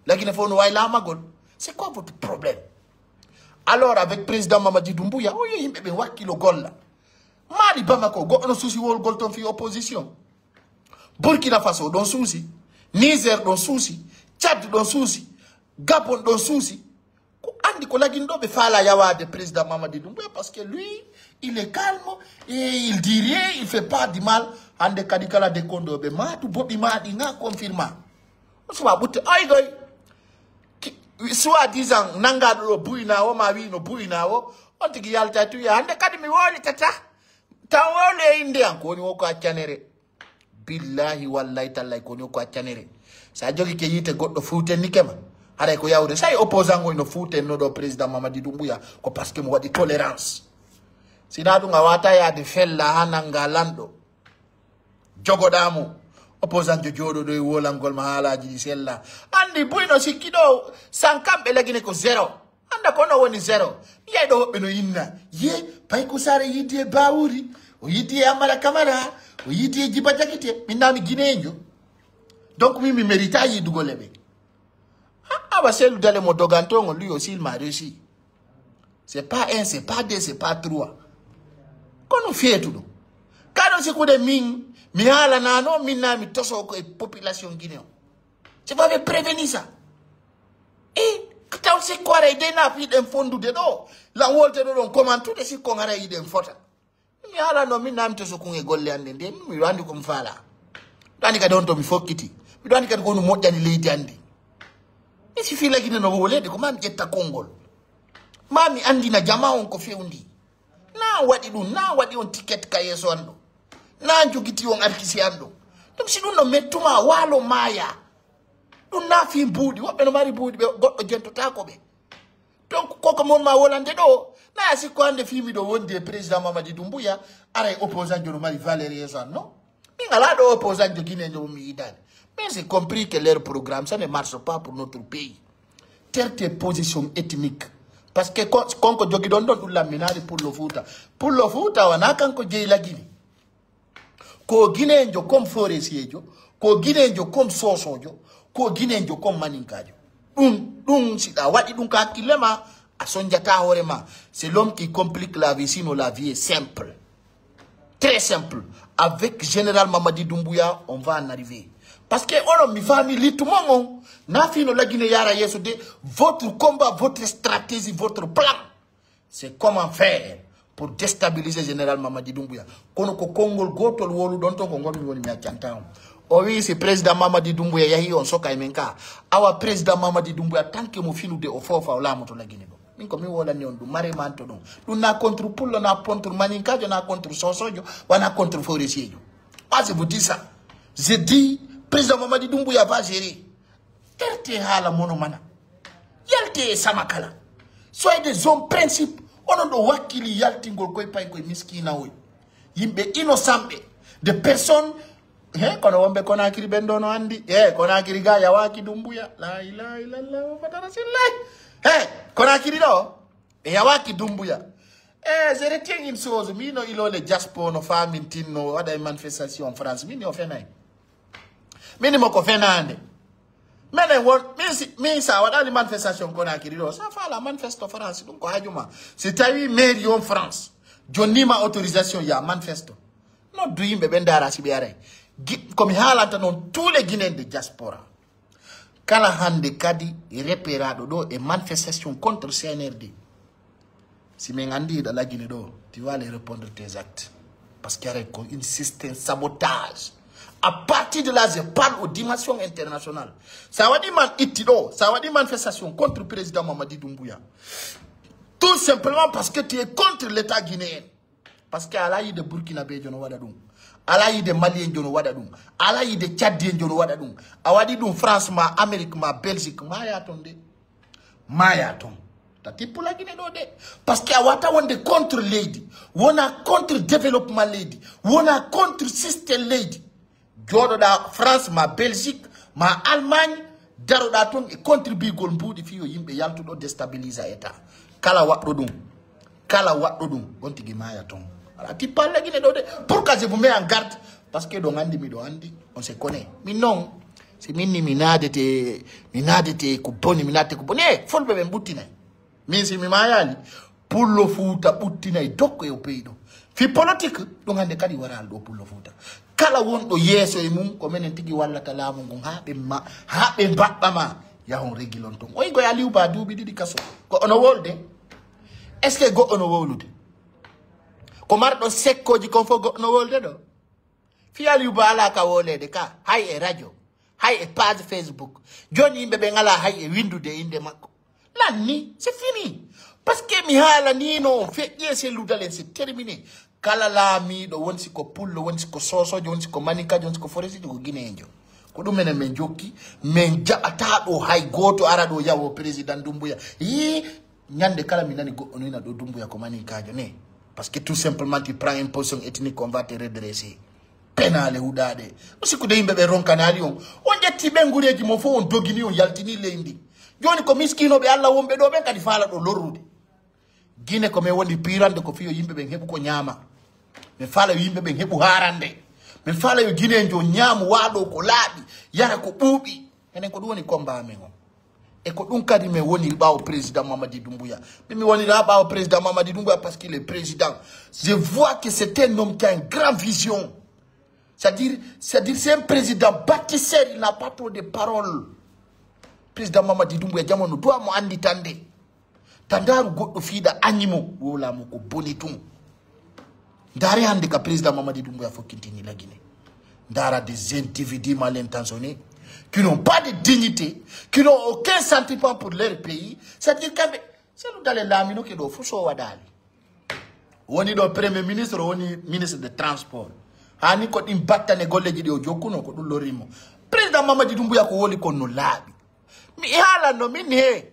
Lagine fof no wawi laamagol. C'est quoi votre problème? Alors, avec président Mamadi Doumbouya, o yo yimɓe ɓe wakkilo golla. Mali Bamako, goɗɗo no suusi wolgol ton fii opposition. Burkina Faso ɗon suusi. Niger ɗon suusi. Tchad ɗon suusi. Gabon ɗon suusi. Ko andi ko lagin ɗo ɓe faala yawaade président Mamadi Doumbouya, parce que lui, il est calme et il dit rien, il fait pas du mal. Hande kadi kala de kondo ɓe maatu boɓi maaɗi nga confirma. O suwa ɓutte ay goy. Ki, soi-disant nangaɗo ɗo buyna o ma wi no buyna o, on tigi yalta tu ya. Hande kadi mi woli tata. Tan woli e inde an ko woni wo ko accanere. Billahi, wallahi, tallahi, ko ni ko accanere. Sa jogike yiite goɗɗo fuutennike ma, haray ko yawde. Sa e opposant o ino fuutenno ɗo président Mamadi Doumbouya, ko parce que mo waɗi tolérance. Sina ɗum a wata yaade fella ha nanga lanɗo. Jogoɗa mo. Opposant jo jooɗo ɗo e wolangol ma haalaji ɗi sella. Andi buy no sikki ɗo, san kamɓe lagine ko zéro. Anda ko no woni zéro. Mi yiyay ɗo woɓɓe no inna. Ye, Payko Sare yiddi e Bawuri, o yiddi e Amara Kamara, o yiddi e Jiba Jakite. Min nami Guinéenjo. Donc min mi mérita yiɗugol e ɓe. Ah, awa selu dale mo doganto ngol, lui aussi il m'a réussi. C'est pas un, c'est pas deux, c'est pas trois. Kono feetuɗo. Kaɗo sikude min, mi haalanano, min nami toso ko e population Guinée o. Je vais prévenir ça. Et taw Sikko haray dey na fii ɗen fondude ɗo, lan wolde ɗo ɗon komantude, sikko haray hiɗen fota. Mi haala no min namto sukun e golle an ɗen de, miɗo andi ko mi faala. Miɗo andi kadi on to mi fokkiti. Miɗo andi kadi ko no moƴƴani leydi an ndi. Mi si fii Lagine no wolede ko ma mi ƴetta konngol. Ma mi andina jama on ko fewndi. Na waɗi ɗum, na waɗi on ticket ka yeeso an ɗo. Na jogiti on arkisi an ɗo. Ɗum si ɗum no mettuma waalo maaya. Ɗum na fii buuɗi, woɓɓe no mari buuɗi ɓe goɗɗo jentotaako ɓe. Donc, koko mon ma wolande ɗo, na a sikko hande fii miɗo wondi e président Mamadi Doumbouya, aray opposant jo no mari valeur yeeso an, non? Min alaa ɗo opposant jo Guinée jo mi yiɗani. Mais j'ai compris que leur programme, ça ne marche pas pour notre pays. Terte position ethnique. Parce que kon, kon ko jogiɗon ɗon ɗum lamminaade Pullo Fuuta. Pullo Fuuta wona kanko jeyi Lagine. Ko Guineejo comme Forestier jo, ko Guineejo comme Soso jo, ko Guineejo comme Maninka jo. Ɗum, ɗum si ɗa waɗi ɗum ka hakkille ma, a sonjata hoore ma. C'est l'homme qui complique la vie, sinon la vie est simple. Très simple. Avec Général Mamadi Doumbouya, on va en arriver. Parce que onon mi faami littu mon on, na fino Lagine yara yeeso de, votre combat, votre stratégie, votre plan. C'est comment faire pour déstabiliser Général Mamadi Doumbouya. Kono ko konngol gootol woluɗon ton, ko ngol mi woni mi accanta on. O wi'i si président Mamadi Doumbouya yahi on soka e men ka. Awa président Mamadi Doumbouya tanke mo finude o foofa o laamoto Lagine ɗo. Min ko mi wolani on ɗum, mare manto ɗum. Ɗum na contre Pullo, na contre Maninkaajo, na contre Sosojo, wana contre Forestier jo. Moi, je vous dis ça. Je dis, président Mamadi Doumbouya va gérer. Terte haala mono mana. Yalte e sama kala. Soyez des hommes principe. Onon ɗo wakkili yaltingol koye pay koye miskinawoy. Yimɓe innocent ɓe. Des personnes, he, kono wonɓe Conakry ɓen ɗo no andi. He, Conakry ga yawaaki Dumbuya. La ilaha illallah, Muhammadu Rasulullah. He, Conakry ɗo, ɓe yawaaki Dumbuya. Eh, je retiens une chose. Mino ilole diaspora no famintinno waɗa e manifestation France. Min o fenay. Min mo ko fenaande. Menen won, min si, min sa waɗali manifestation Conakry ɗo, sa fala manifesto France, ɗum ko hajuma. Si tawi mairie on France, jonnima autorisation ya manifesto. Noddu yimɓe ɓen dara si ɓe aray. Gi-, ko mi haalanta noon tous les Guinéens de diaspora. Kala hannde kadi reperaɗo ɗo e manifestation contre C N R D. Si min anndi hiɗa Lagine ɗo, tu vas les répondre tes actes. Parce que aray ko un système sabotage. À partir de là, je parle aux dimensions internationales. Sa waɗi man itti ɗo, sa waɗi manifestation contre président Mamadi Doumbouya. Tout simplement parce que tu es contre l'État guinéen. Parce que ala yiide Burkinabejo no waɗa ɗum. Ala yiide Malien jo no waɗa ɗum. Ala yiide Tchadien jo no waɗa ɗum. A waɗi ɗum France ma, Amérique ma, Belgique ma, ya ton de. Maya ton. Ta tippu Lagine ɗo de. Parce que a wata wonde contre leydi. Wona contre développement leydi. Wona contre système leydi. Jooɗoɗa France ma Belgique ma Allemagne. Daroɗa ton e contribugol mbuuɗi fii yo yimɓe yaltuɗo déstabilisa état. Kala waɗɗo ɗum. Kala waɗɗo ɗum. On tigi maya ton. Ala tippa Lagine ɗo de. Pourquoi je vous mets en garde? Parce que ɗon anndi miɗo anndi. On se connaît. Min non. Si min ni mi naadete, mi naadete ko boni, mi naadete ko boni. Eh, fulɓe ɓen ɓuttinay. Min si mi maayaali, Pullo Fuuta ɓuttinay dokko e o peyɗo. Fi politique, ɗum hannde kadi waraali ɗo Pullo Fuuta. Kala wonɗo yeeso e mum, ko menen tigi wallata laamu ngun haa ɓe ma, haa ɓe mbaɗɗa ma, yahon regilon ton. Oyi goy Aliou Ba duuɓi ɗiɗi kaso. Ko ono wolde? Est-ce que goɗɗo no wowlude? Ko marɗo sekkooji kon fof goɗɗo no wolde ɗo? Fii Aliou Ba alaa ka wooleede ka, hay e radio, hay e page Facebook. Jooni yimɓe ɓen alaa hay e winndude innde makko. Lan ni, c'est fini. Parce que mi haalaniino on, feƴƴi e selludal en, c'est terminé. Kala laamiiɗo, won si ko Pullo, won si ko Soosoojo, won si ko Maninkajo, won si ko Forestiijo, ko Gineejo. Ko ɗum enen men jokki, men jaɓataa ɗo hay gooto ara ɗo yawo président Dumbuya. Yii, Ñande kala mi nani goɗɗo no ina ɗo Dumbuya ko Maninkaajo ne. Parce que tout simplement tu prends une position ethnique, on va te redresser. Penaale huɗaaɗe. O sikkude yimɓe ɓe ronkanaali on. On ƴetti ɓen gureeji mo fof on dogini on yaltini leydi. Jooni ko miskiinooɓe Alla wonɓe ɗo ɓen kadi faala ɗo lorrude. Gine ko men woni piirande ko fiyo yimɓe ɓen heɓu ko ñaama. Men faala yo yimɓe ɓen heɓu haarande. Men faala yo Gineenjo ñaamu waɗo ko laaɓi, yara ko ɓuuɓi. Enen ko ɗum woni combat amen on. E ko ɗum kadi men woni ɓaawo président Mamadi Doumbouya. Min mi wonira ɓaawo président Mamadi Doumbouya parce qu'il est président. Je vois que c'est un homme qui a une grande vision. C'est-à-dire, c'est-à-dire c'est un président bâtisseur, il n'a pas trop de paroles. Président Mamadi Doumbouya, jamo no duwa mo annditande. Ta ndaaru goɗɗo fiida añi mo, wowla mo ko boni tun. Ndaare hannde ka président Mamadi Doumbouya fokkintini Lagine. Ndaara des individus mal intentionnés, qui n'ont pas de dignité, qui n'ont aucun sentiment pour leur pays. C'est-à-dire kamɓe, senu dale laamino ke ɗo fo so waɗaali. Woni ɗo premier ministre, woni ministre de transport. Hani ko ɗin battane golleji ɗi o jokkuno, ko ɗum lorrimo. Président Mamadi Doumbouya ko woli kon no laaɓi. Mi haalanno min he,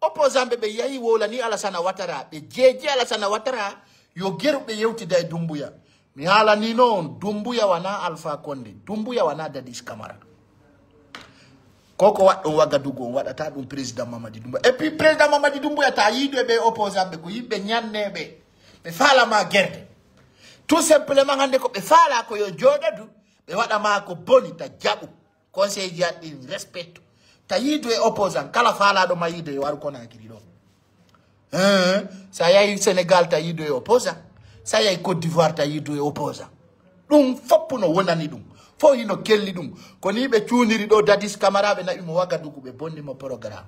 opposant ɓe ɓe yahi wowlani Alassane Ouattara, ɓe jeeji Alassane Ouattara, yo geru ɓe yewtida e Doumbouya. Mi haalani noon, Doumbouya wana Alpha Condé, Doumbouya wana Dadis Camara. Ko ko waɗɗon Wagadugu on waɗata ɗum président Mamadi Doumbouya. Et puis président Mamadi Doumbouya ta yiidu e ɓe opposant ɓe, ko yimɓe ñanneɓe, ɓe faalama gerde. Tout simplement hannde ko ɓe faala ko yo jooɗodu, ɓe waɗa ma ko boni ta jaɓu. Conseil ji aɗɗi respecto. Ta yiidu e opposant, kala faalaɗo ma yiidu yo waru Conakry ɗo. Hein? Sa yahi Sénégal ta yiidu e opposant. Sa yahi Côte d'Ivoire ta yiidu e opposant. Ɗum fopp no wonani ɗum. Fof hino kelli ɗum. Ko ni ɓe cuuniri ɗo Dadis Camara, ɓe naɓi mo Wagadugu, ɓe bonni mo programme.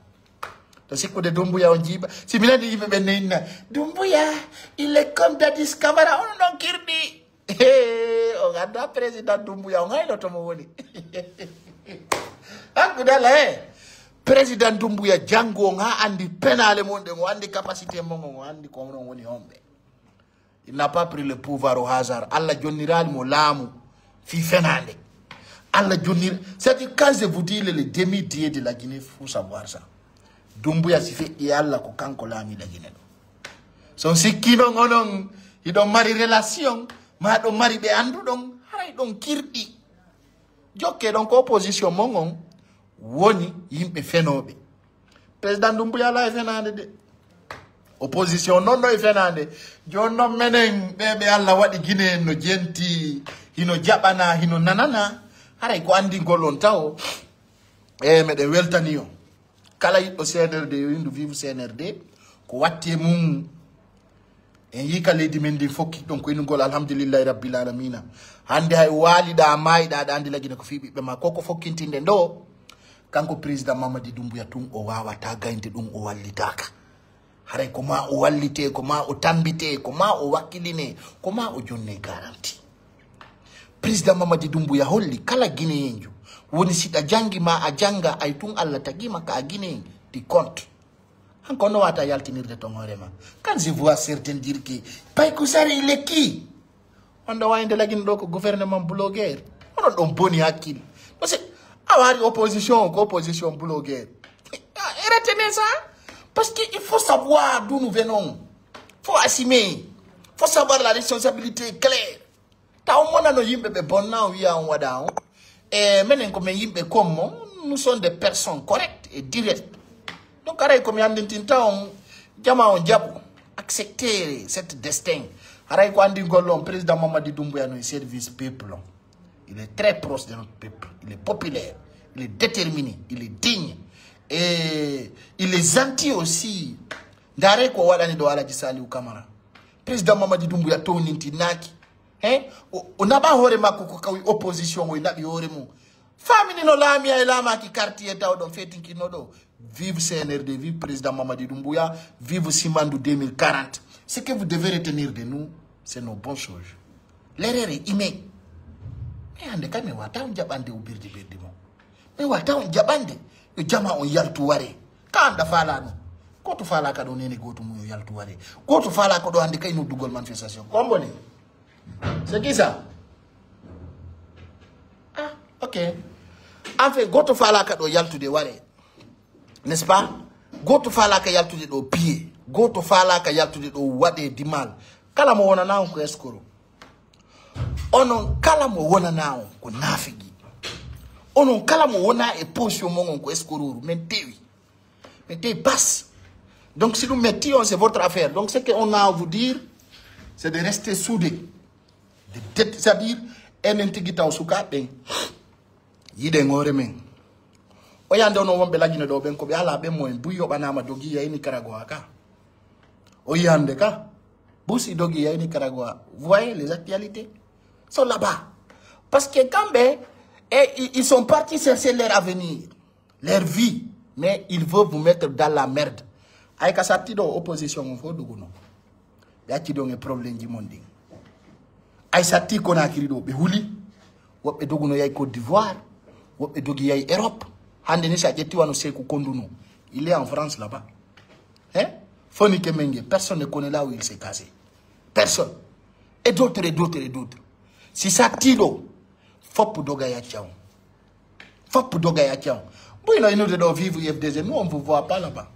To sikkude Doumbouya on jiiba. Si mi nani yimɓe ɓen ne inna, "Doumbouya, il est comme Dadis Camara", on ɗon kirɗi. Hee, on anndaa président Doumbouya, on hayno to mo woni. Hakkunde Alla, he. Président Doumbouya, janngo on haa anndi penaale mon ɗen, o anndi capacité mon on, o anndi ko onon woni homɓe. Il n'a pas pris le pouvoir au hasard. Alla jonniraali mo laamu fii fenaande. Alla jonnir-, c'est-à-dire, quand je vous dis le, le demi-dieu de la Guinée, faut savoir ça. Doumbouya si feƴƴi e Alla ko kanko laami la Guinée ɗo. So on sikki non onon, hiɗon mari relation, ma ɗon mari ɓe annduɗon, haray ɗon kirɗi. Jokke ɗon ko opposition mon on woni yimɓe fenooɓe. Président Doumbouya alaa e fenaande de. Opposition non no e fenaande. Jooni non menen ɓe ɓe Alla waɗi Guinée no jenti, hino jaɓana, hino nanana. Haray ko anndingol on tawo. E meɗen weltani on. Kala yiɗɗo C N R D yo windu vive C N R D. Ko watti e mum. En yii ka leydi men ndin fokki ɗon ko inugol alhamdulillahi rabbil alamina. Hannde hay waaliɗaa maayiɗaa ɗa anndi la Guinée ko fii ɓiɓɓe ma. Ko ko fokkintinde ɗo. Kanko président Mamadi Doumbouya tun o waawata gaynde ɗum o wallitaaka. Haray ko ma o wallite, ko ma o tambite, ko ma o wakkiline, ko ma o jonne garanti. Président Mamadi Doumbouya holli kala Guinéenjo woni si ɗa janngi ma a jannga ay tun Alla tagima ka Guinée di compte. Hanko no wata yaltinirde ton hoore ma. Quand je vois certains dire que Payku Sare il est qui? On ɗo wayde lagin ɗo ko gouvernement blogueur. Onon ɗon boni hakkil. Parce que a wari opposition, ko opposition blogueur. Ah, retenez ça. Parce qu'il faut savoir d'où nous venons. Faut assumer. Faut savoir la responsabilité est claire. Taw monano yimɓe ɓe bonna on wiya on waɗa on. E menen ko men yimɓe comme on, nous sommes des personnes correctes et directes. Donc aray ko mi anndintinta on, jama on jaɓu, accepter cette destin. Haray ko anndingol on, président Mamadi Doumbouya no e service peuple on. Il est très proche de notre peuple. Il est populaire. Il est déterminé. Il est digne. Et il est gentil aussi. Ndaare ko o waɗani ɗo Alaji Saliou Camara. Président Mamadi Doumbouya townintinnaaki. Hein? O, o naɓa hoore makko ko kawi opposition o naɓi hoore mum. Famini no laamiya e laamaaki quartier taw ɗon fetinkinno ɗo. Vive C N R D, vive président Mamadi Doumbouya, vive Simandou deux mille quarante. Ce que vous devez retenir de nous, c'est nos bonnes choses. L'erreur est humaine. Mais hannde kay mi wata on jaɓande o birdi birdi mo. Mi wata on jaɓande yo jama on yaltu ware. Ka anda falano. Goto falaka ɗo nene goto mum yo yaltu ware. Goto falaka ɗo hannde kay noddugol manifestation. Komboni. C'est qui ça? Ah, ok. En fait, goto falaka ɗo yaltude ware. N'est-ce pas? Goto falaka yaltude ɗo piye. Goto falaka yaltude ɗo waɗe dimal. Kala mo wonana on ko escroc. Onon kala mo wonana on ko nafigi. Onon kala mo wona e position mon on ko escroc. Men tewi. Men tewi bas. Donc si ɗum metti on, c'est votre affaire. Donc ce qu'on a à vous dire, c'est de rester soudés. De, de, c'est-à-dire, enen tigi taw sukaaɓe ɓen. Yiɗen hoore men. O yande onon wonɓe lagine ɗo ɓen ko ɓe alaa ɓen mo en buy yoɓanaama dogi yahi Nicaragua ka. O yande ka. Busi dogi yahi Nicaragua. Vous voyez les actualités sont là-bas. Parce que kamɓe, et, ils, ils sont partis chercher leur avenir, leur vie. Mais il veut vous mettre dans la merde. Ay ka satti ɗo opposition on fof doguno. Ɓe acci ɗon e problème ji mon ɗin. Ay satti Conakry ɗo ɓe huli. Woɓɓe doguno yahi Côte d'Ivoire. Woɓɓe dogi yahi Europe. Hande ni sa ƴetti wano Seeku Konduno. Il est en France là-bas. Hein? Foni Kemenge, personne ne connaît là où il s'est caché. Personne. Et d'autres, et d'autres, et d'autres. Si satti ɗo, fop doga yacca on. Fop doga yacca on. Buyno inude ɗo vive U F D G, nous on vous voit pas là-bas.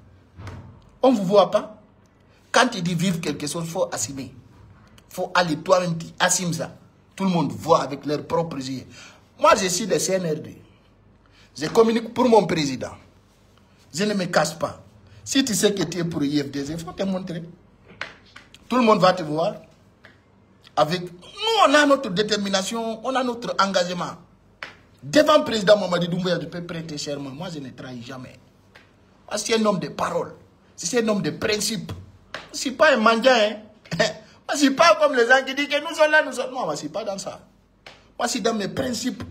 On vous voit pas. Quand il dit vive quelque chose, faut assumer. Faut aller toi-même, tu assumes ça. Tout le monde voit avec leurs propres yeux. Moi, je suis de C N R D. Je communique pour mon président. Je ne me cache pas. Si tu sais que tu es pour U F D G, il faut te montrer. Tout le monde va te voir. Avec nous, on a notre détermination, on a notre engagement. Devant le président Mamadi Doumbouya, je peux prêter serment. Moi, je ne trahis jamais. Moi, je suis un homme de parole. Je suis un homme de principe. Je ne suis pas un mendiant, hein. Moi, je ne suis pas comme les gens qui disent que nous sommes là, nous sommes. Non, moi, je ne suis pas dans ça. Moi, je suis dans mes principes.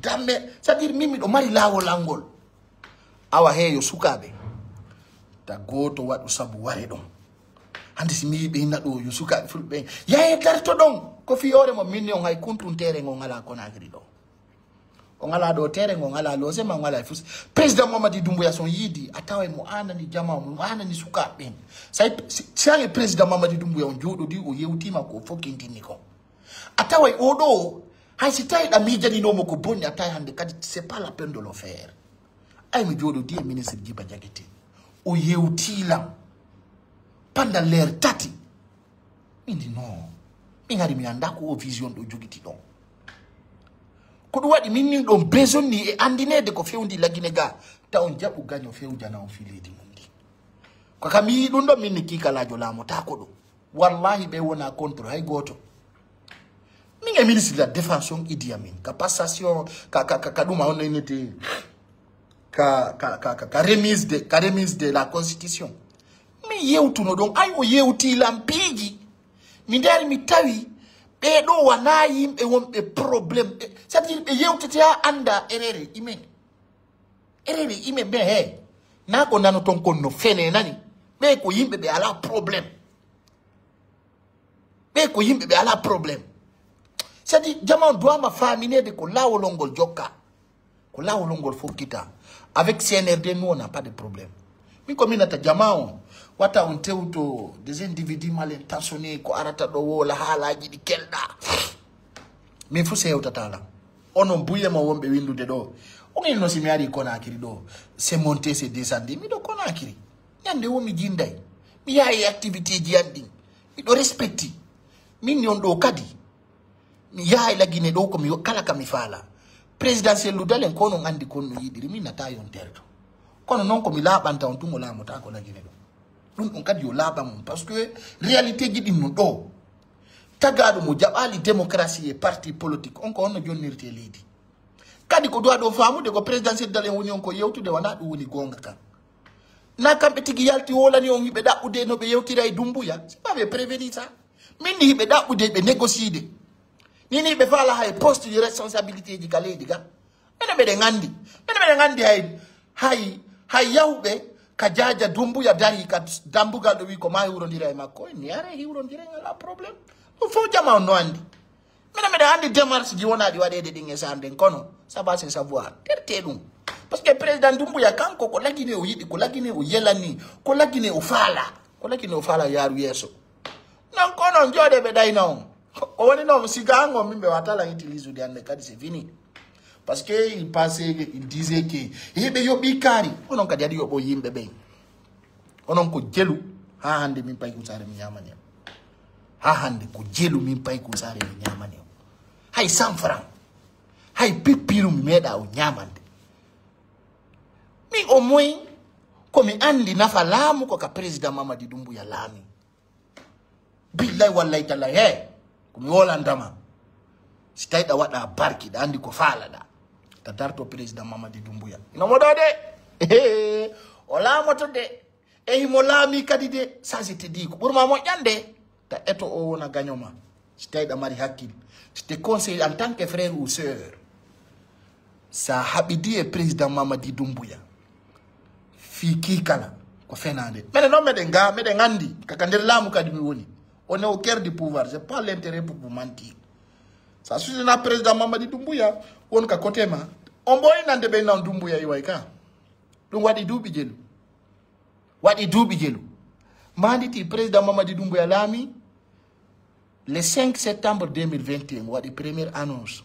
Dans mes... C'est-à-dire, min miɗo mari laawol an ngol. Awa he yo sukaaɓe. Ta gooto waɗu sabu ware ɗon. Hande si mi yiɓe ina ɗo yo sukaaɓe fulɓe ɓen. Yaye darto ɗon. Ko fiyoore mo min on hay kuntunteere ngon alaa Conakry ɗo. On alaa ɗo terrain, on alaa logement, on alaa e fus. Président Mamadi Doumbouya son yiidi, a taway mo aanani jamaa, mo aanani sukaaɓe ɓen. Say, si, si an e président Mamadi Doumbouya on jooɗodi, o yewtiima ko fof kintini ko. A taway o ɗo, hay si tawi ɗa miijaninoomo ko bonni, a taway hande kadi, c'est pas la peine de le faire. Ay mi jooɗodi e ministre Djiba Diakité. O yewtii lan pendant l'heure tati. Min di non. Min hari mi anndaa ko o vision ɗo jogiti ɗon. Ko ɗum waɗi min nin ɗon besoin ni e anndineede ko fewndi lagine ga. Ta on jaɓu gaño fewjana on fii leydi mum ndi. Ko kam mi yii ɗum ɗon min ni kiikalaajo laamotaako ɗo. Wallahi ɓe wona contre hay gooto. Min e ministre de la défense on Idi Amin. Ka passation, ka, ka, ka, ka ɗum a on innete. Ka, ka, ka, ka, ka remise de, ka remise de la constitution. Mi yewtuno ɗon, ay o yewti lan piiji. Mi dari mi tawi, ɓee ɗo wanaa yimɓe wonɓe problème. Ɓe, c'est-à-dire ɓe yewtete haa annda erreur e imen. Erreur e imen ɓe he. Naa ko nanoton kon no fene nani. Ɓe ko yimɓe ɓe alaa problème. Ɓe ko yimɓe ɓe alaa problème. C'est-à-dire, jama on duwama faamineede ko laawol on ngol jokka. Ko laawol on ngol fokkita. Avec C N R D, nous, on n'a pas de problème. Min ko minata jama on. Wata on tewto des individus mal intentionnés ko arata ɗo woola haalaaji ɗi kelɗa. Min fu sewtata lan. Onon buye ma wonɓe windude ɗo. On inno si mi ari Conakry ɗo. C'est monté, c'est descendu. Miɗo Conakry. Ñande wo mi jinday. Mi yaha e activité ji an ɗin. Miɗo respecti. Min ni on ɗo kadi. Mi yaha e lagine ɗo ko mi kala ka mi faala. Présidentiel lu dalen ko non andi kon no yiɗiri. Min nata yon terto. Kono non ko mi laaɓanta on tun o laamotaako lagine ɗo. Ɗum ɗon kadi yo laaɓan on. Parce que réalité ji ɗin no ɗo. Tagaaɗo mo jaɓaali démocratie e parti politique, on ko honno jonnirte leydi? Kadi ko duwa ɗo faamude ko présidentiel dalen woni on ko yewtude, wonaa ɗum woni goonga kan. Na kamɓe tigi yalti wolani on hiɓe ɗaɓɓude no ɓe yewtira e Dumbuya. C'est pas ɓe prévenir ça. Min ni hiɓe ɗaɓɓude, ɓe négocier de. Ni ni ɓe faala hay poste de responsabilité ji ka leydi ga. Mene meɗen anndi. Mene meɗen anndi hay, hay, hay yahuɓe ka jaaja Dumbuya dari ka dambugal ɗo wi ko ma hiwrondira e makko. En ni are hiwrondira en alaa problème. Ɗum fof jama on no anndi. Minen meɗen anndi démarche ji wonaa ɗi waɗeede ɗin e saan nden, kono ça va se savoir. Tertee ɗum. Parce que président Dumbuya kanko ko lagine o yiɗi, ko lagine o yelani, ko lagine o faala. Ko lagine o faala yaaru yeeso. Non kono on jooɗe ɓe ɗayna on. Ko woni non siga an on min ɓe wata lan utiliser de annde kadi c'est fini. Parce que il pensait, il disait que hiɓe yoɓi kaari. Onon kadi aɗi yoɓo yimɓe ɓen. Onon ko jelu. Ha hande min pay kusare mi ñamani on. Ha hande ko jelu min pay kusare mi ñamani on. Hay cent francs. Hay pippiru mi meeɗa o ñamande. Min o moy ko mi andi nafa laamu ko ka président Mamadi Dumbuya laami. Billahi wallahi tallahi, he, ko mi wolantama. Si tawi ɗa waɗa barki, ɗa andi ko faalaɗa. Ta darto président Mamadi Dumbuya. Ino mo ɗo de. O laamoto de. E himo laami kadi de. Ça, je te dis, ko ɓurma moƴƴande. Ta eto o wona gaño ma. Si tawi ɗa mari hakkil. Je te conseille en tant que frère ou sœur. Sa haɓidi e président Mamadi Dumbuya. Fii kii kala ko fenaande. Menen non meɗen ga, meɗen anndi, ka, ka nder laamu kadi mi woni. On est au cœur du pouvoir, c'est pas l'intérêt pour vous mentir. Sa susina président Mamadi Doumbouya, won ka côté ma. On ɓooyi nande ɓe non Doumbouya iway ka. Ɗum waɗi duuɓi jelu. Waɗi duuɓi jelu. Maanditi président Mamadi Doumbouya laami le cinq septembre deux mille vingt et un, o waɗi première annonce.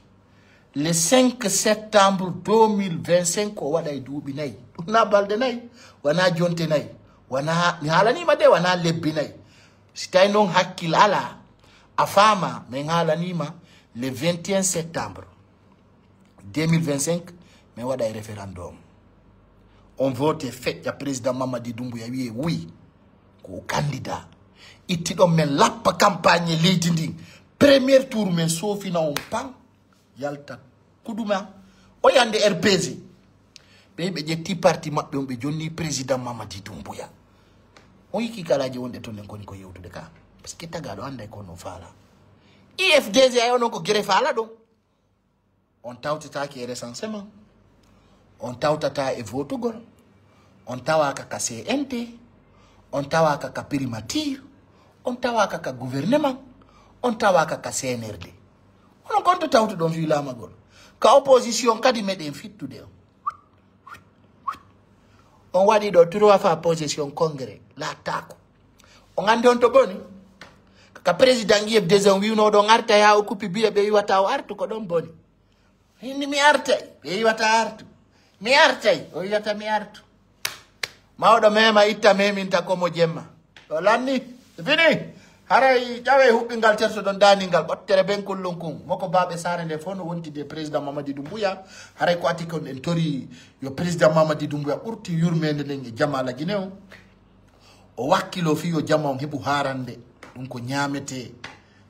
Le cinq septembre deux mille vingt-cinq, o waɗay duuɓi nayi. Ɗum na balɗe nayi, wona jonte nayi. Wona, mi haalaniima de, wona lebbi nayi. Si tawi non hakkil alaa, a faama, min haalaniima le vingt et un septembre deux mille vingt-cinq, min waɗay référendum. On vote feƴƴa président Mamadi Doumbouya wiye oui. Ko o candidat. Itti ɗon men lappa campagne e leydi ndin. Premier tour men soofina on pan. Yalta. Kuduma. O yande R P G. Ɓe, ɓe ƴetti parti maɓɓe on, ɓe jonni président Mamadi Doumbouya. On yiki kalaji wonɗe ton nden koni ko yewtude ka. Parce que tagaɗo anday ko no faala. U F D G ay onon ko gere faala ɗon. On tawtetaake e recensement. On tawtataa e votugol. On tawaaka ka C N T. On tawaaka ka primature. On tawaaka ka gouvernement. On tawaaka ka C N R D. Onon kon to tawtuɗon fii laamagol. Ka opposition kadi meɗen fittude on. On waɗi ɗo trois fois possession congrès, laattaako. On anndi on to boni? Ka président U F D G on wi'unoo ɗon arta yaa o kuppi biye ɓe wi'ata o artu ko ɗon boni. Hinni mi artay, ɓe wi'ata artu. Mi artay, o wi'ata mi artu. Mawɗo mema itta meminta ko mo jemma. Ɗo lanni, fini. Haray ƴawee huɓɓingal terso ɗon daningal ɓottere ben kullun kun. Moko baaɓe saare nde fof no wontide président Mamadi Doumbouya. Haray ko ati kon en tori yo président Mamadi Doumbouya ɓurti yurmeende nden e jamaa Lagine on. O wakkilo fii yo jamaa on heɓu haarande. Ɗum ko ñaametee.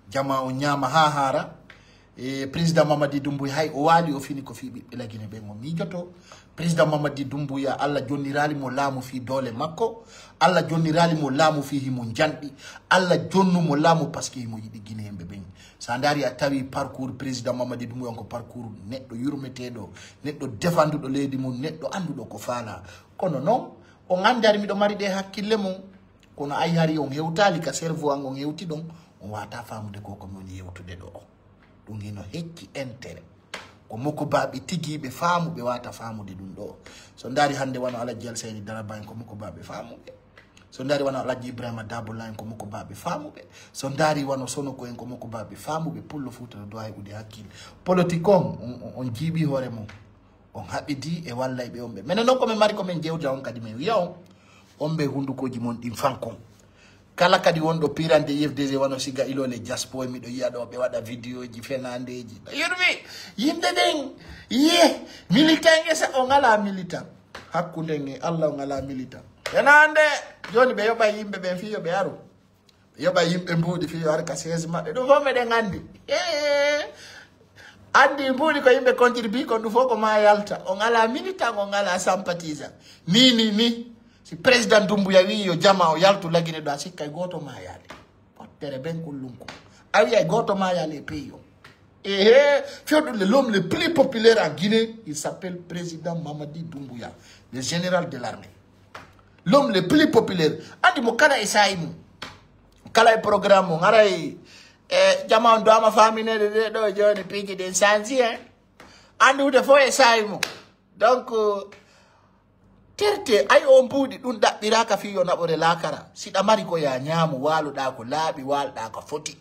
Jamaa on ñaama haa haara. E président Mamadi Doumbouya hay o waali o fini ko fii ɓiɓɓe Lagine ɓen o miijoto. Président Mamadi Doumbouya, Allah jonniraali mo laamu fii doole makko. Allah jonniraali mo laamu fii himo njanɗi. Allah jonnu mo laamu parce que himo yiɗi Guinéen ɓe ɓen. Sa ndaari a tawi parcours président Mamadi Doumbouya on ko parcours neɗɗo yurmeteeɗo, neɗɗo defanduɗo leydi mum, neɗɗo annduɗo ko faala. Kono non, on anndi hari miɗo mari ɗe hakkille mum. Kono ay hari on hewtaali ka cerveau an on hewti ɗon, on waata faamude ko ko mi woni yewtude ɗo. Ɗum hino hecci intérêt. Ko mokobaaɓe tigiiɓe faamuɓe waata faamude ɗum ɗo. So ndaari hannde wano Alhaji Alseyni Daraba en ko mokobaaɓe faamuɓe. So ndaari wano Alhaji Ibrahima Dabola en ko mokobaaɓe faamuɓe. So ndaari wano Sonoko en ko mokobaaɓe faamuɓe. Pullo Fuuta no dowa heɓude hakkille. Politique on, on, on, on jiiɓii hoore mum. On haɓidi e wallayɓe on ɓe. Menen non ko min mari ko min jewta on kadi min wi'a on. On ɓe hundukooji mon ɗin fankon. Kala kadi wonɗo pirande U F D G wano siga ilole Jaspo e miɗo yi'a ɗo ɓe waɗa videoji fenandeji. Yurmi, yimɓe ɓen, ye, militant e sa on alaa militant. Hakkunden e Allah on alaa militant. Fenande, joni ɓe yoɓa yimɓe ɓen fii yo ɓe aru. Ɓe yoɓa yimɓe mbuuɗi fii yo ar ka siège maɓɓe. Ɗum fof meɗen anndi. Ee, anndi mbuuɗi ko yimɓe contribué kon ɗum fof ko ma yalta. On alaa militant, on alaa sympathisant. Ni, ni, ni. Si président Doumbouya wi'i yo jama o yaltu Lagine ɗo, a sikkay gooto ma yaali. Ɓottere ben kullunku. A wi'ay gooto ma yaali e pays o. Ehe, fewɗo le, l'homme le plus populaire en Guinée, il s'appelle président Mamadi Doumbouya, le général de l'armée. L'homme le plus populaire. Anndi mo kala e saa'i mum. Kala e programme mum. Haray, e, jama on do ama faaminede de ɗo jooni piiji ɗin sanji, hein. Anndi hude fof e saa'i mum. Donc, terte, ay on mbuuɗi ɗum ɗaɓɓiraaka fii yo naɓore laakara. Si ɗa mari ko yaa ñaamu, waaloɗaa ko laaɓi, waaloɗaa ko foti.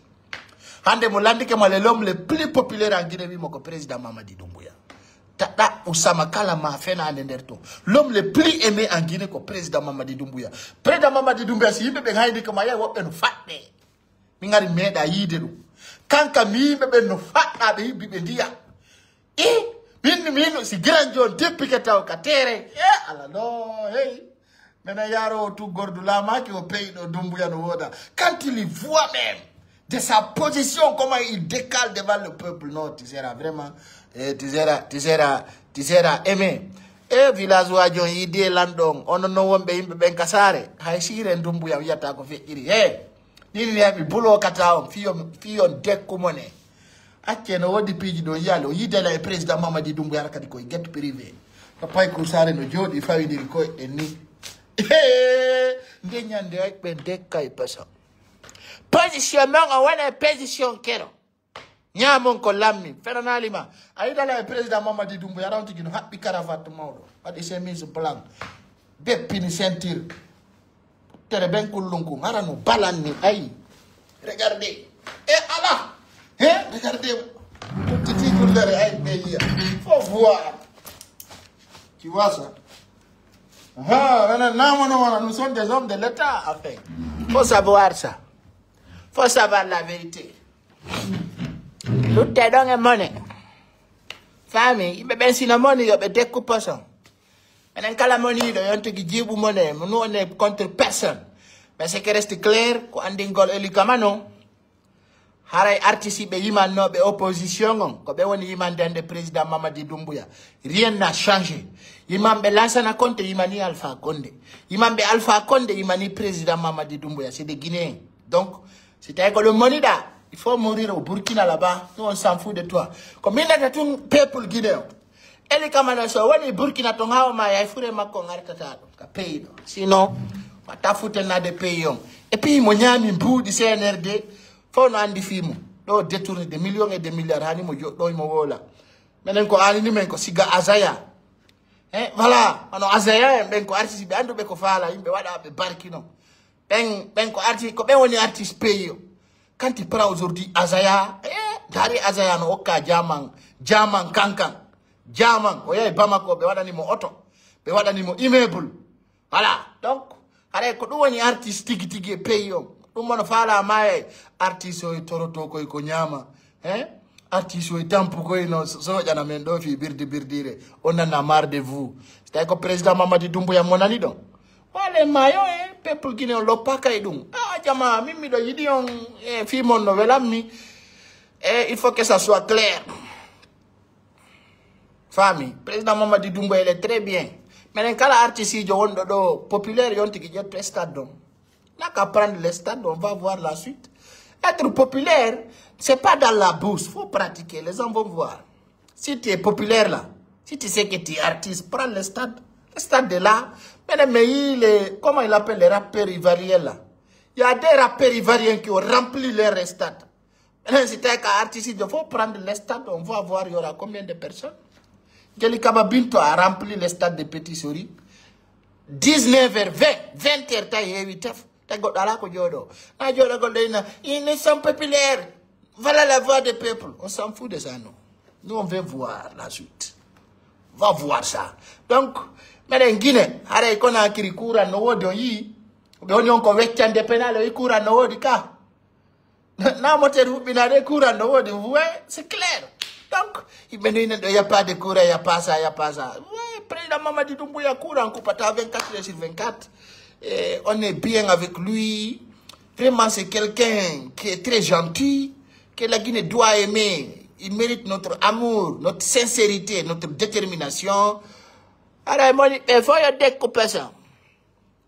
Hannde mo lanndike ma le l'homme le plus populaire en Guinée, wii mo ko président Mamadi Doumbouya. Ta ɗaɓɓu sama kala ma fenaande nder to. L'homme le plus aimé en Guinée ko président Mamadi Doumbouya. Président Mamadi Doumbouya, si yimɓe ɓen haynike ma, yay woɓɓe no faɗɗe. Min ngari meeɗa yiide ɗum. Kanka mi yimɓe ɓen no faɗɗa ɓe yibbi ɓe ndiya. E min, min, si Giran Jon teppike taw ka tere. E ala no, hey. Mena yaro o tu gordu lamaki o pei ɗo Doumbouya no woda. Quand il y voit même de sa position, comment il décale devant le peuple, non, tu seras vraiment, eh, tu seras, tu seras, tu seras aimé. E village waji on yiidi e lanɗo on, onon non wonɓe yimɓe ɓen ka saare, hay siren Doumbouya wiyata ko feƴƴiri. He, ɗin wiya mi bulo kata on, fiyo, fiyo dekku mone. Acce no woodi piiji ɗon yaali, o yiidela e président Mamadi Doumbouya kadi koye get privé. Ko paykur saare no jooɗi fawidiri koye en ni. Nde ñande ay ɓe ndekka e pasa. Position mon o wona e position kero. Ñaamon ko lammi, fenanaali ma. A yiɗala e président Mamadi Doumbouya, yaran tigi no haɓɓi cravate mawɗo. Waɗi chemise blanc. Deppini ceinture. Tere ben kullun kun, hara no balanni, ay. Regardez. Et Allah. Hein? Regardez. Tout petit pour le ay, mais il y a. Faut voir. Tu vois ça? Ah, maintenant, non, non, non, nous sommes des hommes de l'État, enfin. Faut savoir ça. Faut savoir la vérité. Lutte ɗon e mone. Faami, yimɓe ɓen sino moni yo ɓe dekku poson. Enen kala moniiɗo yon tigi jiiɓu mone, mo nous on est contre personne. Mais ce qui reste clair, ko anndingol Eli Kamano, haray artiste ɓe yimannooɓe opposition on, ko ɓe woni yimande hannde président Mamadi Doumbouya. Rien n'a changé. Yimanɓe Lansana Konte yimani Alpha Condé. Yimanɓe Alpha Condé yimani président Mamadi Doumbouya. C'est des Guinéens. Donc, si tawi ko ɗum moniɗa, il faut mourir au Burkina là-bas. Nous, on s'en fout de toi. Ko minnata tun peuple guinéen. Eli Kamano so woni Burkina ton hawa ma yay fure makko on artata ɗum ka pays ɗo. Sinon, ma tafuten na de pays on. Et puis mo ñaami mbuuɗi C N R D, fof no andi fii mum. Ɗo détourné des millions et des milliards, hani mo joɗɗo mo woola. Menen ko anini men ko siga Azaya. Eh, voilà, ono Azaya en ɓen ko artiste ɓe anduɓe ko faala, yimɓe waɗa ɓe barkino. Ɓen, ɓen ko arti-, ko ɓen woni artiste pays o. Quand tu prends aujourd'hui Azaya, eh, dari Azaya no okka jaman, jaman kankan. Jaman, o yahi Bamako, ɓe waɗani mo oto, ɓe waɗani mo immeuble. Voilà, donc, haray ko ɗum woni artiste tigi tigi e pays o. Ɗum mono faala maayay, artiste o e toroto koy ko ñaama. Hein? Artiste o e tampu koy no so-, soƴana men ɗo fii birdi birdiire. On en a marre de vous. Si tawi ko président Mamadi Doumbouya mo nani ɗon. Wale maayo e peuple guinéen loppa kay ɗum. Ah, jama, min miɗo yiɗi on e fii mon no welammi. E il faut que ça soit clair. Faami, président Mamadi Doumbouya, il est très bien. Menen kala artiste ijo wonɗo ɗo populaire yon tigi ƴetto stade ɗon. N'a qu'à prendre le stade, on va voir la suite. Être populaire, c'est pas dans la bourse, faut pratiquer, les gens vont voir. Si tu es populaire là, si tu sais que tu es artiste, prends le stade. Le stade est là. Maintenant, mais il est, comment il appelle les rappeurs ivoiriens là? Il y a des rappeurs ivoiriens qui ont rempli leur stade. Maintenant, si t'es qu'un artiste, il faut prendre le stade, on va voir, il y aura combien de personnes. Jeli Kaba Binto a rempli le stade de Petit Sori. Dix-neuf heures vingt, vingt heures, t'as eu huit heures. T'as got à la ko jodo. Na jodo got de na, ils ne sont populaires. Voilà la voix des peuples. On s'en fout de ça, nous. Nous, on veut voir la suite. Va voir ça. Donc, menen Guinée, haray Conakry courant no woodi on yii. Ɓe woni on ko weccande pénal o yi courant no woodi ka. Na moteur huɓɓinaade courant no woodi, vous voyez, c'est clair. Donc, yimɓe no ina ɗo, y a pas de courant, y a pas ça, y a pas ça. Ouais, président Mamadi Doumbouya, courant coupata vingt-quatre heures sur vingt-quatre. Et on est bien avec lui. Vraiment, c'est quelqu'un qui est très gentil, que la Guinée doit aimer. Il mérite notre amour, notre sincérité, notre détermination. Haray moni ɓe fof yo dekku pesa.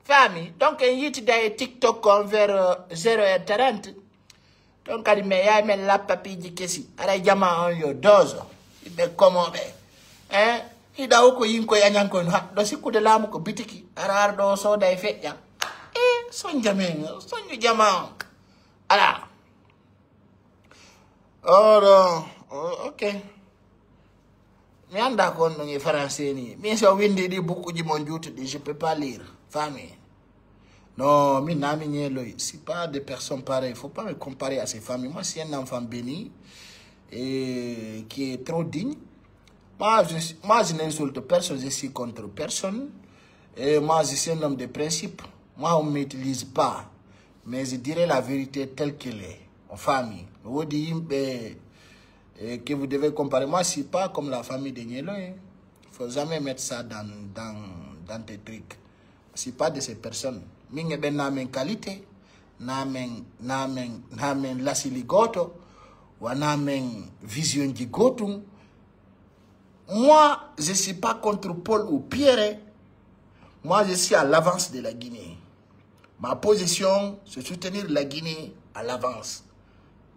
Faami? Donc, en yitida e TikTok on vers, euh, zéro heure trente. Ton kadi mi yaay men lappa piiji kesi. Haray jama on yo doozo. Ɓe komoɓe. Eh? Hiɗa o ko yinko yañanko en ha. Ɗo sikkude laamu ko bitiki. Ara ar ɗo sooda e feƴƴa. Eh, son jamen, son jama on. Ala. Oro, o-, ok. Mi anndaa ko on ɗon e français ni. Min so windi ɗi bukkuji mon juutuɗi, je peux pas lire. Famille. Non, min na mi ñeeloy. C'est pas des personnes pareilles. Faut pas me comparer à ces familles. Moi, c'est un enfant béni et qui est trop digne. Moi, je suis, moi, je n'insulte personne, je suis contre personne. Et moi, je suis un homme de principe. Moi, on ne m'utilise pas. Mais je dirais la vérité telle qu'elle est. En famille. No woodi yimɓe, eh, que vous devez comparer. Moi, je suis pas comme la famille de Nielo, hein. Faut jamais mettre ça dans, dans, dans tes trucs. Je suis pas de ces personnes. Min e ɓen na men qualité, na men, na men, na men lasili gooto, wa na men vision ji gootum. Moi, je suis pas contre Paul ou Pierre. Moi, je suis à l'avance de la Guinée. Ma position, c'est soutenir la Guinée à l'avance.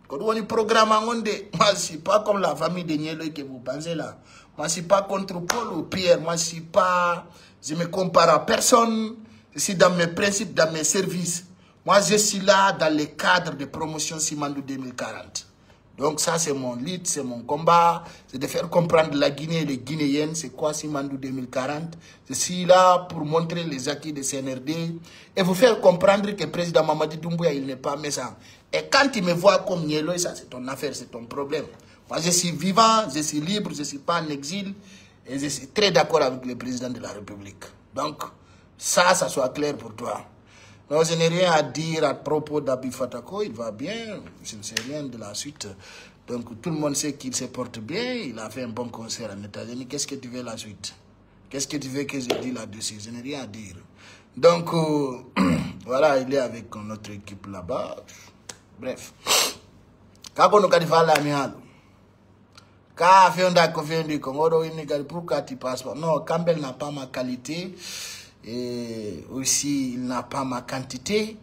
Ko ɗum woni programme am on de, moi, je suis pas comme la famille de Nielo que vous pensez là. Moi, je suis pas contre Paul ou Pierre. Moi, je suis pas, je me compare à personne. Je suis dans mes principes, dans mes services. Moi, je suis là dans le cadre de promotion Simandou deux mille quarante. Donc ça, c'est mon lutte, c'est mon combat, c'est de faire comprendre la Guinée et les Guinéens, c'est quoi Simandou deux mille quarante. Je suis là pour montrer les acquis de C N R D et vous faire comprendre que le président Mamadi Doumbouya, il n'est pas méchant. Et quand il me voit comme Nielo, ça c'est ton affaire, c'est ton problème. Moi, je suis vivant, je suis libre, je suis pas en exil et je suis très d'accord avec le président de la République. Donc, ça, ça soit clair pour toi. Non, je n'ai rien à dire à propos d'Abi Fatako. Il va bien. Je ne sais rien de la suite. Donc, tout le monde sait qu'il se porte bien. Il a fait un bon concert en États-Unis. Qu'est-ce que tu veux la suite? Qu'est-ce que tu veux que je dise là-dessus? Je n'ai rien à dire. Donc, euh, voilà, il est avec notre équipe là-bas. Bref. Kakono kadi fala mi halu. Ka fewda ko fewndi ko ngoɗo inni kadi, pourquoi tu passes pas? Non, Campbell n'a pas ma qualité et aussi il n'a pas ma quantité.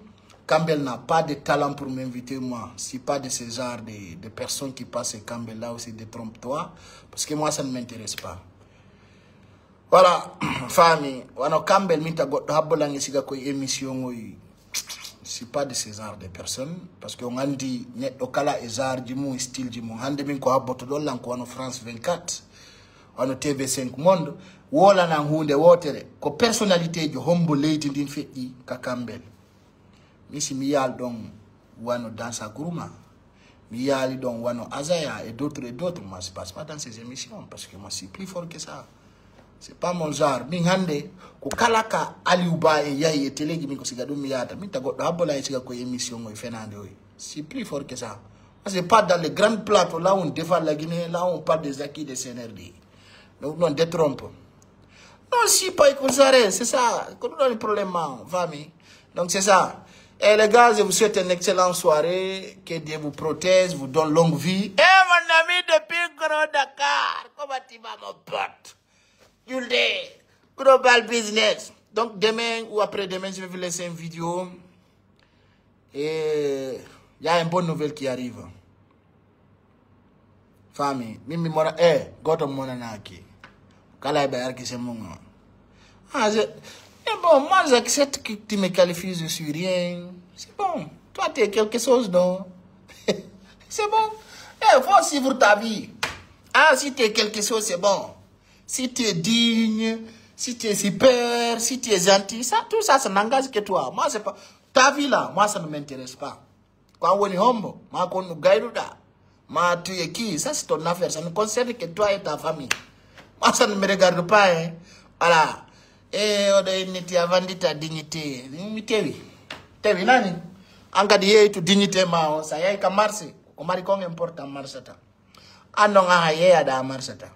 Campbell n'a pas de talent pour m'inviter, moi. Je suis pas de ce genre de, de personnes qui passent chez Campbell là aussi, détrompe-toi, parce que moi ça ne m'intéresse pas. Voilà, famille, wano Campbell minta goɗɗo habbo lange siga koye émission ngoy. Je suis pas de ce genre de personne, parce que on andi neɗɗo kala e genre ji mum, style ji mum. Hande min ko habboto ɗon lan ko wano France vingt-quatre, wano T V cinq Monde, wolanan hunde wotere, ko personnalité jo hombo leydi ndin feƴƴi ka Campbell. Mi si mi yaal ɗon wano Dansa Kuruma, mi yaali ɗon wano Azaya et d'autres et d'autres, moi je passe pas dans ces émissions parce que moi je suis plus fort que ça. C'est pas mon genre. Min hande ko kala ka Aliou Ba e yahi e teleji min ko siga ɗum mi yaata. Min ta goɗɗo habbo lay siga ko émission o e fenande o. Je suis plus fort que ça. Moi je pas dans les grands plateaux là où on défend la Guinée, là où on parle des acquis de C N R D. Donc non, détrompe. Non, si pas comme ça, c'est ça. Ko ɗum ɗon problème ma, famille. Donc c'est ça. Et les gars, je vous souhaite une excellente soirée. Que Dieu vous protège, vous donne longue vie. Eh mon ami depuis Grand Dakar, comment tu vas mon pote? Julde, global business. Donc demain ou après-demain, je vais vous laisser une vidéo. Et il y a une bonne nouvelle qui arrive. Famille, mimi mona, eh, goto mona naki. Kala e ɓe arki se mun. Ah, je, mais bon, moi, j'accepte que tu me qualifies, je suis rien. C'est bon. Toi, tu es quelque chose, non? C'est bon. Eh, faut suivre ta vie. Ah, si tu es quelque chose, c'est bon. Si tu es digne, si tu es super, si tu es gentil, ça, tout ça, ça n'engage que toi. Moi, c'est pas, ta vie là, moi, ça ne m'intéresse pas. Ko an woni hombo, ma ko on no gaynuɗa, ma tu es qui, ça c'est ton affaire, ça ne concerne que toi et ta famille. Moi, ça ne me regarde pas, hein. Voilà. E oɗo inniti a vandita dignité. Mi tewi. Tewi nani? An kadi yeeytu dignité ma o, sa yahi ka marché, ko mari kon important marché ta. An non aha yeeyaɗa a marché ta.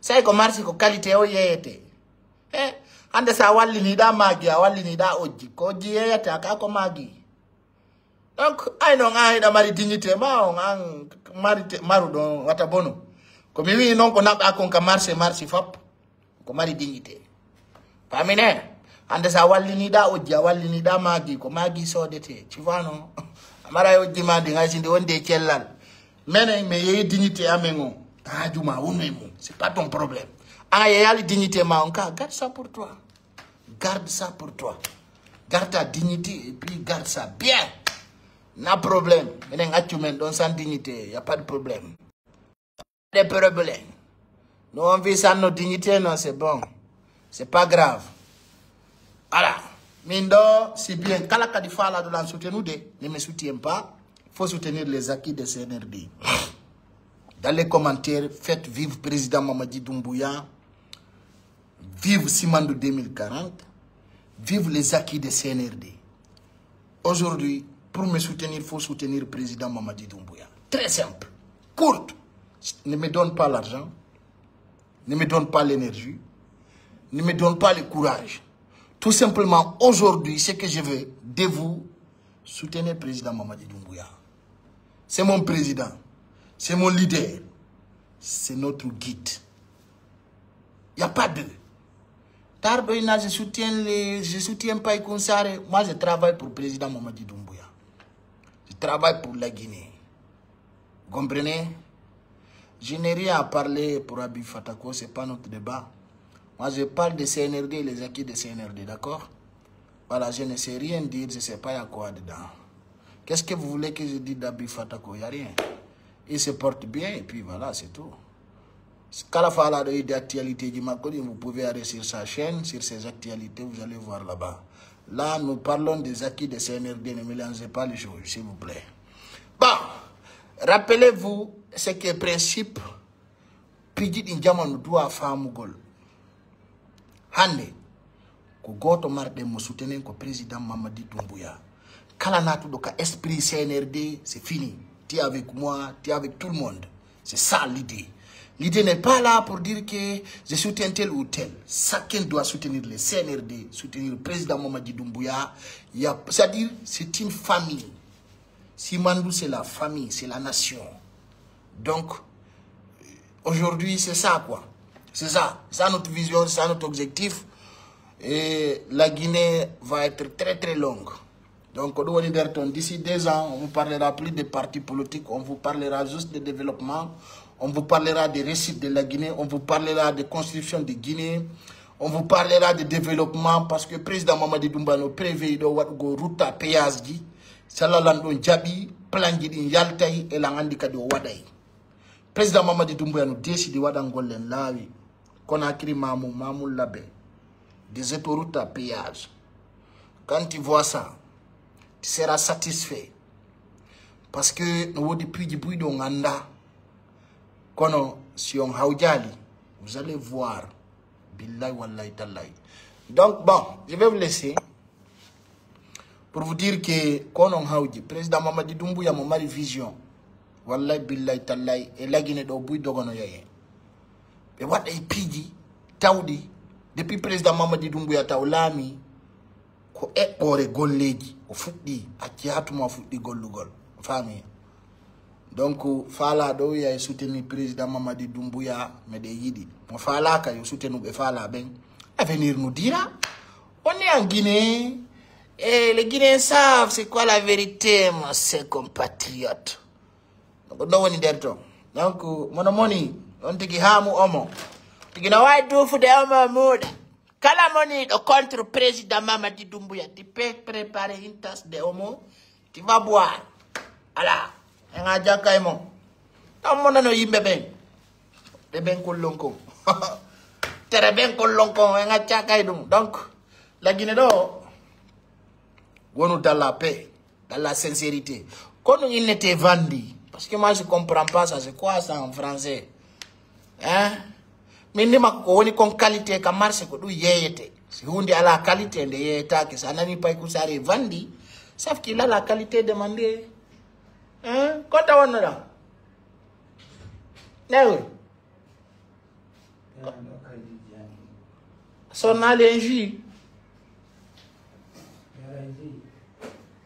Sai ko marché ko qualité o yeeyete. Eh, hande sa walliniɗa magi, a walliniɗa ojji. Ko ojji yeeyata, ka ko magi. Donc, ay non, an hiɗa mari dignité ma on, an mari te-, maruɗo on, wata bono. Ko mi wi'i non ko naɓa kon ka marché, marché fop. Ko mari dignité. Famine, hande sa walliniɗa ojji, a walliniɗa magi, ko magi sodete. Tu vois, non? A mara ojji ma ndi, hay si ndi wondi e cellal. Menen, mi yeeyi dignité amen on. Haaju ma wonu e mum. C'est pas ton problème. An a yeeyali dignité ma on ka, garde ça pour toi. Garde ça pour toi. Garde ta dignité et puis garde ça bien. Na problème. Menen accu men ɗon sans dignité. Y a pas de problème. Pas de problème. Nous on vit sans nos dignités, non, c'est bon. C'est pas grave. Voilà. Min ɗo, si bien kala kadi faalaɗo lan soutenude, ne me soutient pas. Faut soutenir les acquis de C N R D. Dans les commentaires, faites vive président Mamadi Doumbouya. Vive Simandou deux mille quarante, vive les acquis de C N R D. Aujourd'hui, pour me soutenir, il faut soutenir le président Mamadi Doumbouya. Très simple, courte. Ne me donne pas l'argent, ne me donne pas l'énergie, ne me donne pas le courage. Tout simplement, aujourd'hui, ce que je veux de vous, soutenez le président Mamadi Doumbouya. C'est mon président, c'est mon leader, c'est notre guide. Il n'y a pas deux. Tardo Ina, je soutiens les, je soutiens pas Ikunsare. Moi, je travaille pour le président Mamadi Doumbouya. Je travaille pour la Guinée. Vous comprenez? Je n'ai rien à parler pour Abi Fatako, c'est pas notre débat. Moi, je parle de C N R D, les acquis de C N R D, d'accord? Voilà, je ne sais rien dire, je sais pas il y a quoi dedans. Qu'est-ce que vous voulez que je dise d'Abi Fatako? Il y a rien. Il se porte bien et puis voilà, c'est tout. Kala faalaaɗo yi'ude actualité ji makko ɗin, vous pouvez aller sur sa chaîne, sur ses actualités, vous allez voir là-bas. Là, nous parlons des acquis de C N R D, ne mélangez pas les choses, s'il vous plaît. Bon, rappelez-vous, c'est que principe, piiji ɗin jamanu duwaa faamugol. Hannde, ko gooto marɗen mo soutenir ko président Mamadi Doumbouya. Kala naatuɗo ka esprit C N R D, c'est fini. Tu es avec moi, tu es avec tout le monde. C'est ça l'idée. L'idée n'est pas là pour dire que je soutiens tel ou tel. Chacun doit soutenir le C N R D, soutenir le président Mamadi Doumbouya. Il y a, c'est-à-dire, c'est une famille. Simandou, c'est la famille, c'est la nation. Donc, aujourd'hui, c'est ça, quoi. C'est ça. C'est ça notre vision, c'est ça notre objectif. Et la Guinée va être très, très longue. Donc, on doit dire, d'ici deux ans, on vous parlera plus de partis politiques, on vous parlera juste de développement, on vous parlera des réussites de la Guinée, on vous parlera de construction de Guinée, on vous parlera de développement, parce que président Mamadi Doumbouya no prévu ɗo waɗugol route à péage ji, sala lan ɗon jaɓi, plan ji ɗin yaltay, e lan anndi kadi o waɗay. Président Mamadi Doumbouya no décidé waɗangol en laawi. Conakry Mamou, Mamou Labé, des autoroutes à péage. Quand tu vois ça, tu seras satisfait. Parce que no woodi piiji buyɗi on anndaa. Kono si on hawjaali, vous allez voir. Billahi, wallahi, tallahi. Donc, bon, je vais vous laisser. Pour vous dire que ko non hawji, président Mamadi Doumbouya mo mari vision. Wallahi, billahi, tallahi, e la Guinée ɗo buy dogono yaye. Ɓe waɗa e piiji tawɗi, depuis président Mamadi Doumbouya taw laami, ko eɓɓoore golleeji o fuɗɗi, acci haa tuma o fuɗɗi gollugol. Faami? Donc, faalaaɗo wiya e soutenir président Mamadi Doumbouya, meɗen yiɗi. Mo faalaaka, yo soutenu ɓe faalaa ɓen. L'avenir nous dira. On est en Guinée. Et les Guinéens savent c'est quoi la vérité, mon cher compatriote. Donc, ɗon woni nder ton. Donc, mono moni, on tigi haamu omo. Tigi no waawi duufude omo muuɗa. Kala moniiɗo contre président Mamadi Doumbouya, tu peux préparer une tasse de omo, tu vas boire. Ala, en a jaka e mon. Ɗon mo nano yimɓe ɓen. Ɓe ɓen kollon kon. Tere ɓen kollon kon, en accaka e ɗum. Donc, la Guinée ɗo, wonu dans la paix, dans la sincérité. Kono il n'était vendu. Parce que moi, je comprends pas ça. C'est quoi ça en français? Hein? Min ni makko ko woni kon qualité ka marché ko ɗum yeeyete. Si huunde alaa qualité, nde yeeyetaake. So a nani pay ko sare vandi, safki lala qualité demandé. Hein? Konta wonno ɗa? Newe. Sonnaali en jus.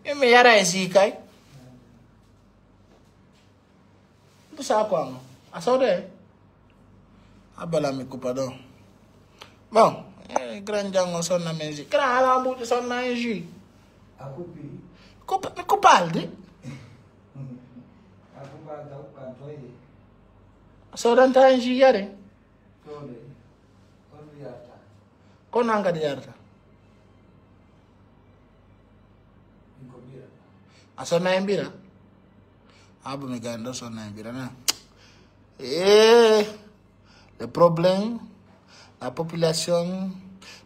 Imi yara e jus kay. Ndu saako am. A sode? A bala mi kupa ɗo. Bon, eh, grand jango sonna men jus. Grand ala mbuɗi sonna en jus. A kupi? Kupa, mi kupal de. A kupa da kupa toye. A sodanta en jus yare. Tole. Kono yarta. Kono an kadi yarta. A sonna e mbira? Abo mi ganda sonna e mbira na. Eh, le problème, la population,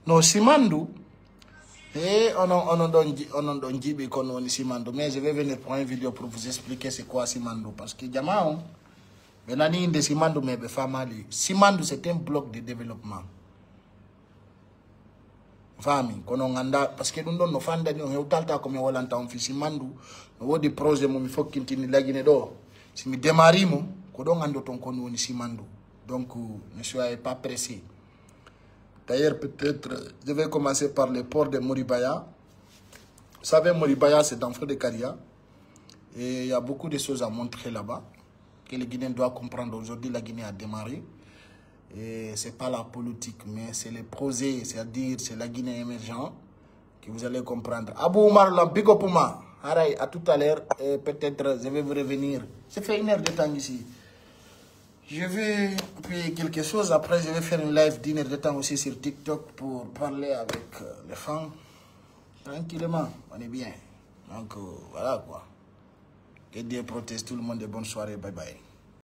no simandu. Eh, onon, onon ɗon ji-, onon ɗon jiɓi kono woni simandu. Mais je vais venir pour une vidéo pour vous expliquer c'est quoi simandu. Parce que jama on, ɓe nani inde simandu, mais ɓe famali. Simandu, c'est un bloc de développement. Faami, kono on anndaa, parce que ɗum ɗon no fandani on, hewtalta ko mi wolanta on fii simandu. No woodi projet mo mi fokkintini la Guinée ɗo. Si mi démarri mo, ko ɗon anndoton ko woni simandu. Donc, ne soyez pas pressés. D'ailleurs, peut-être, je vais commencer par les ports de Moribaya. Vous savez, Moribaya, c'est dans Fond de Caria. Et il y a beaucoup de choses à montrer là-bas que le Guinéen doit comprendre. Aujourd'hui, la Guinée a démarré. Et c'est pas la politique, mais c'est les projets, c'est-à-dire c'est la Guinée émergente que vous allez comprendre. Abou Omar Lam, big up Oumar. Haray, à tout à l'heure, et peut-être je vais vous revenir. Ça fait une heure de temps ici. Je vais payer quelque chose, après je vais faire une live d'une heure de temps aussi sur TikTok pour parler avec euh, les fans. Tranquillement, on est bien. Donc, euh, voilà quoi. Que Dieu protège tout le monde et bonne soirée. Bye bye.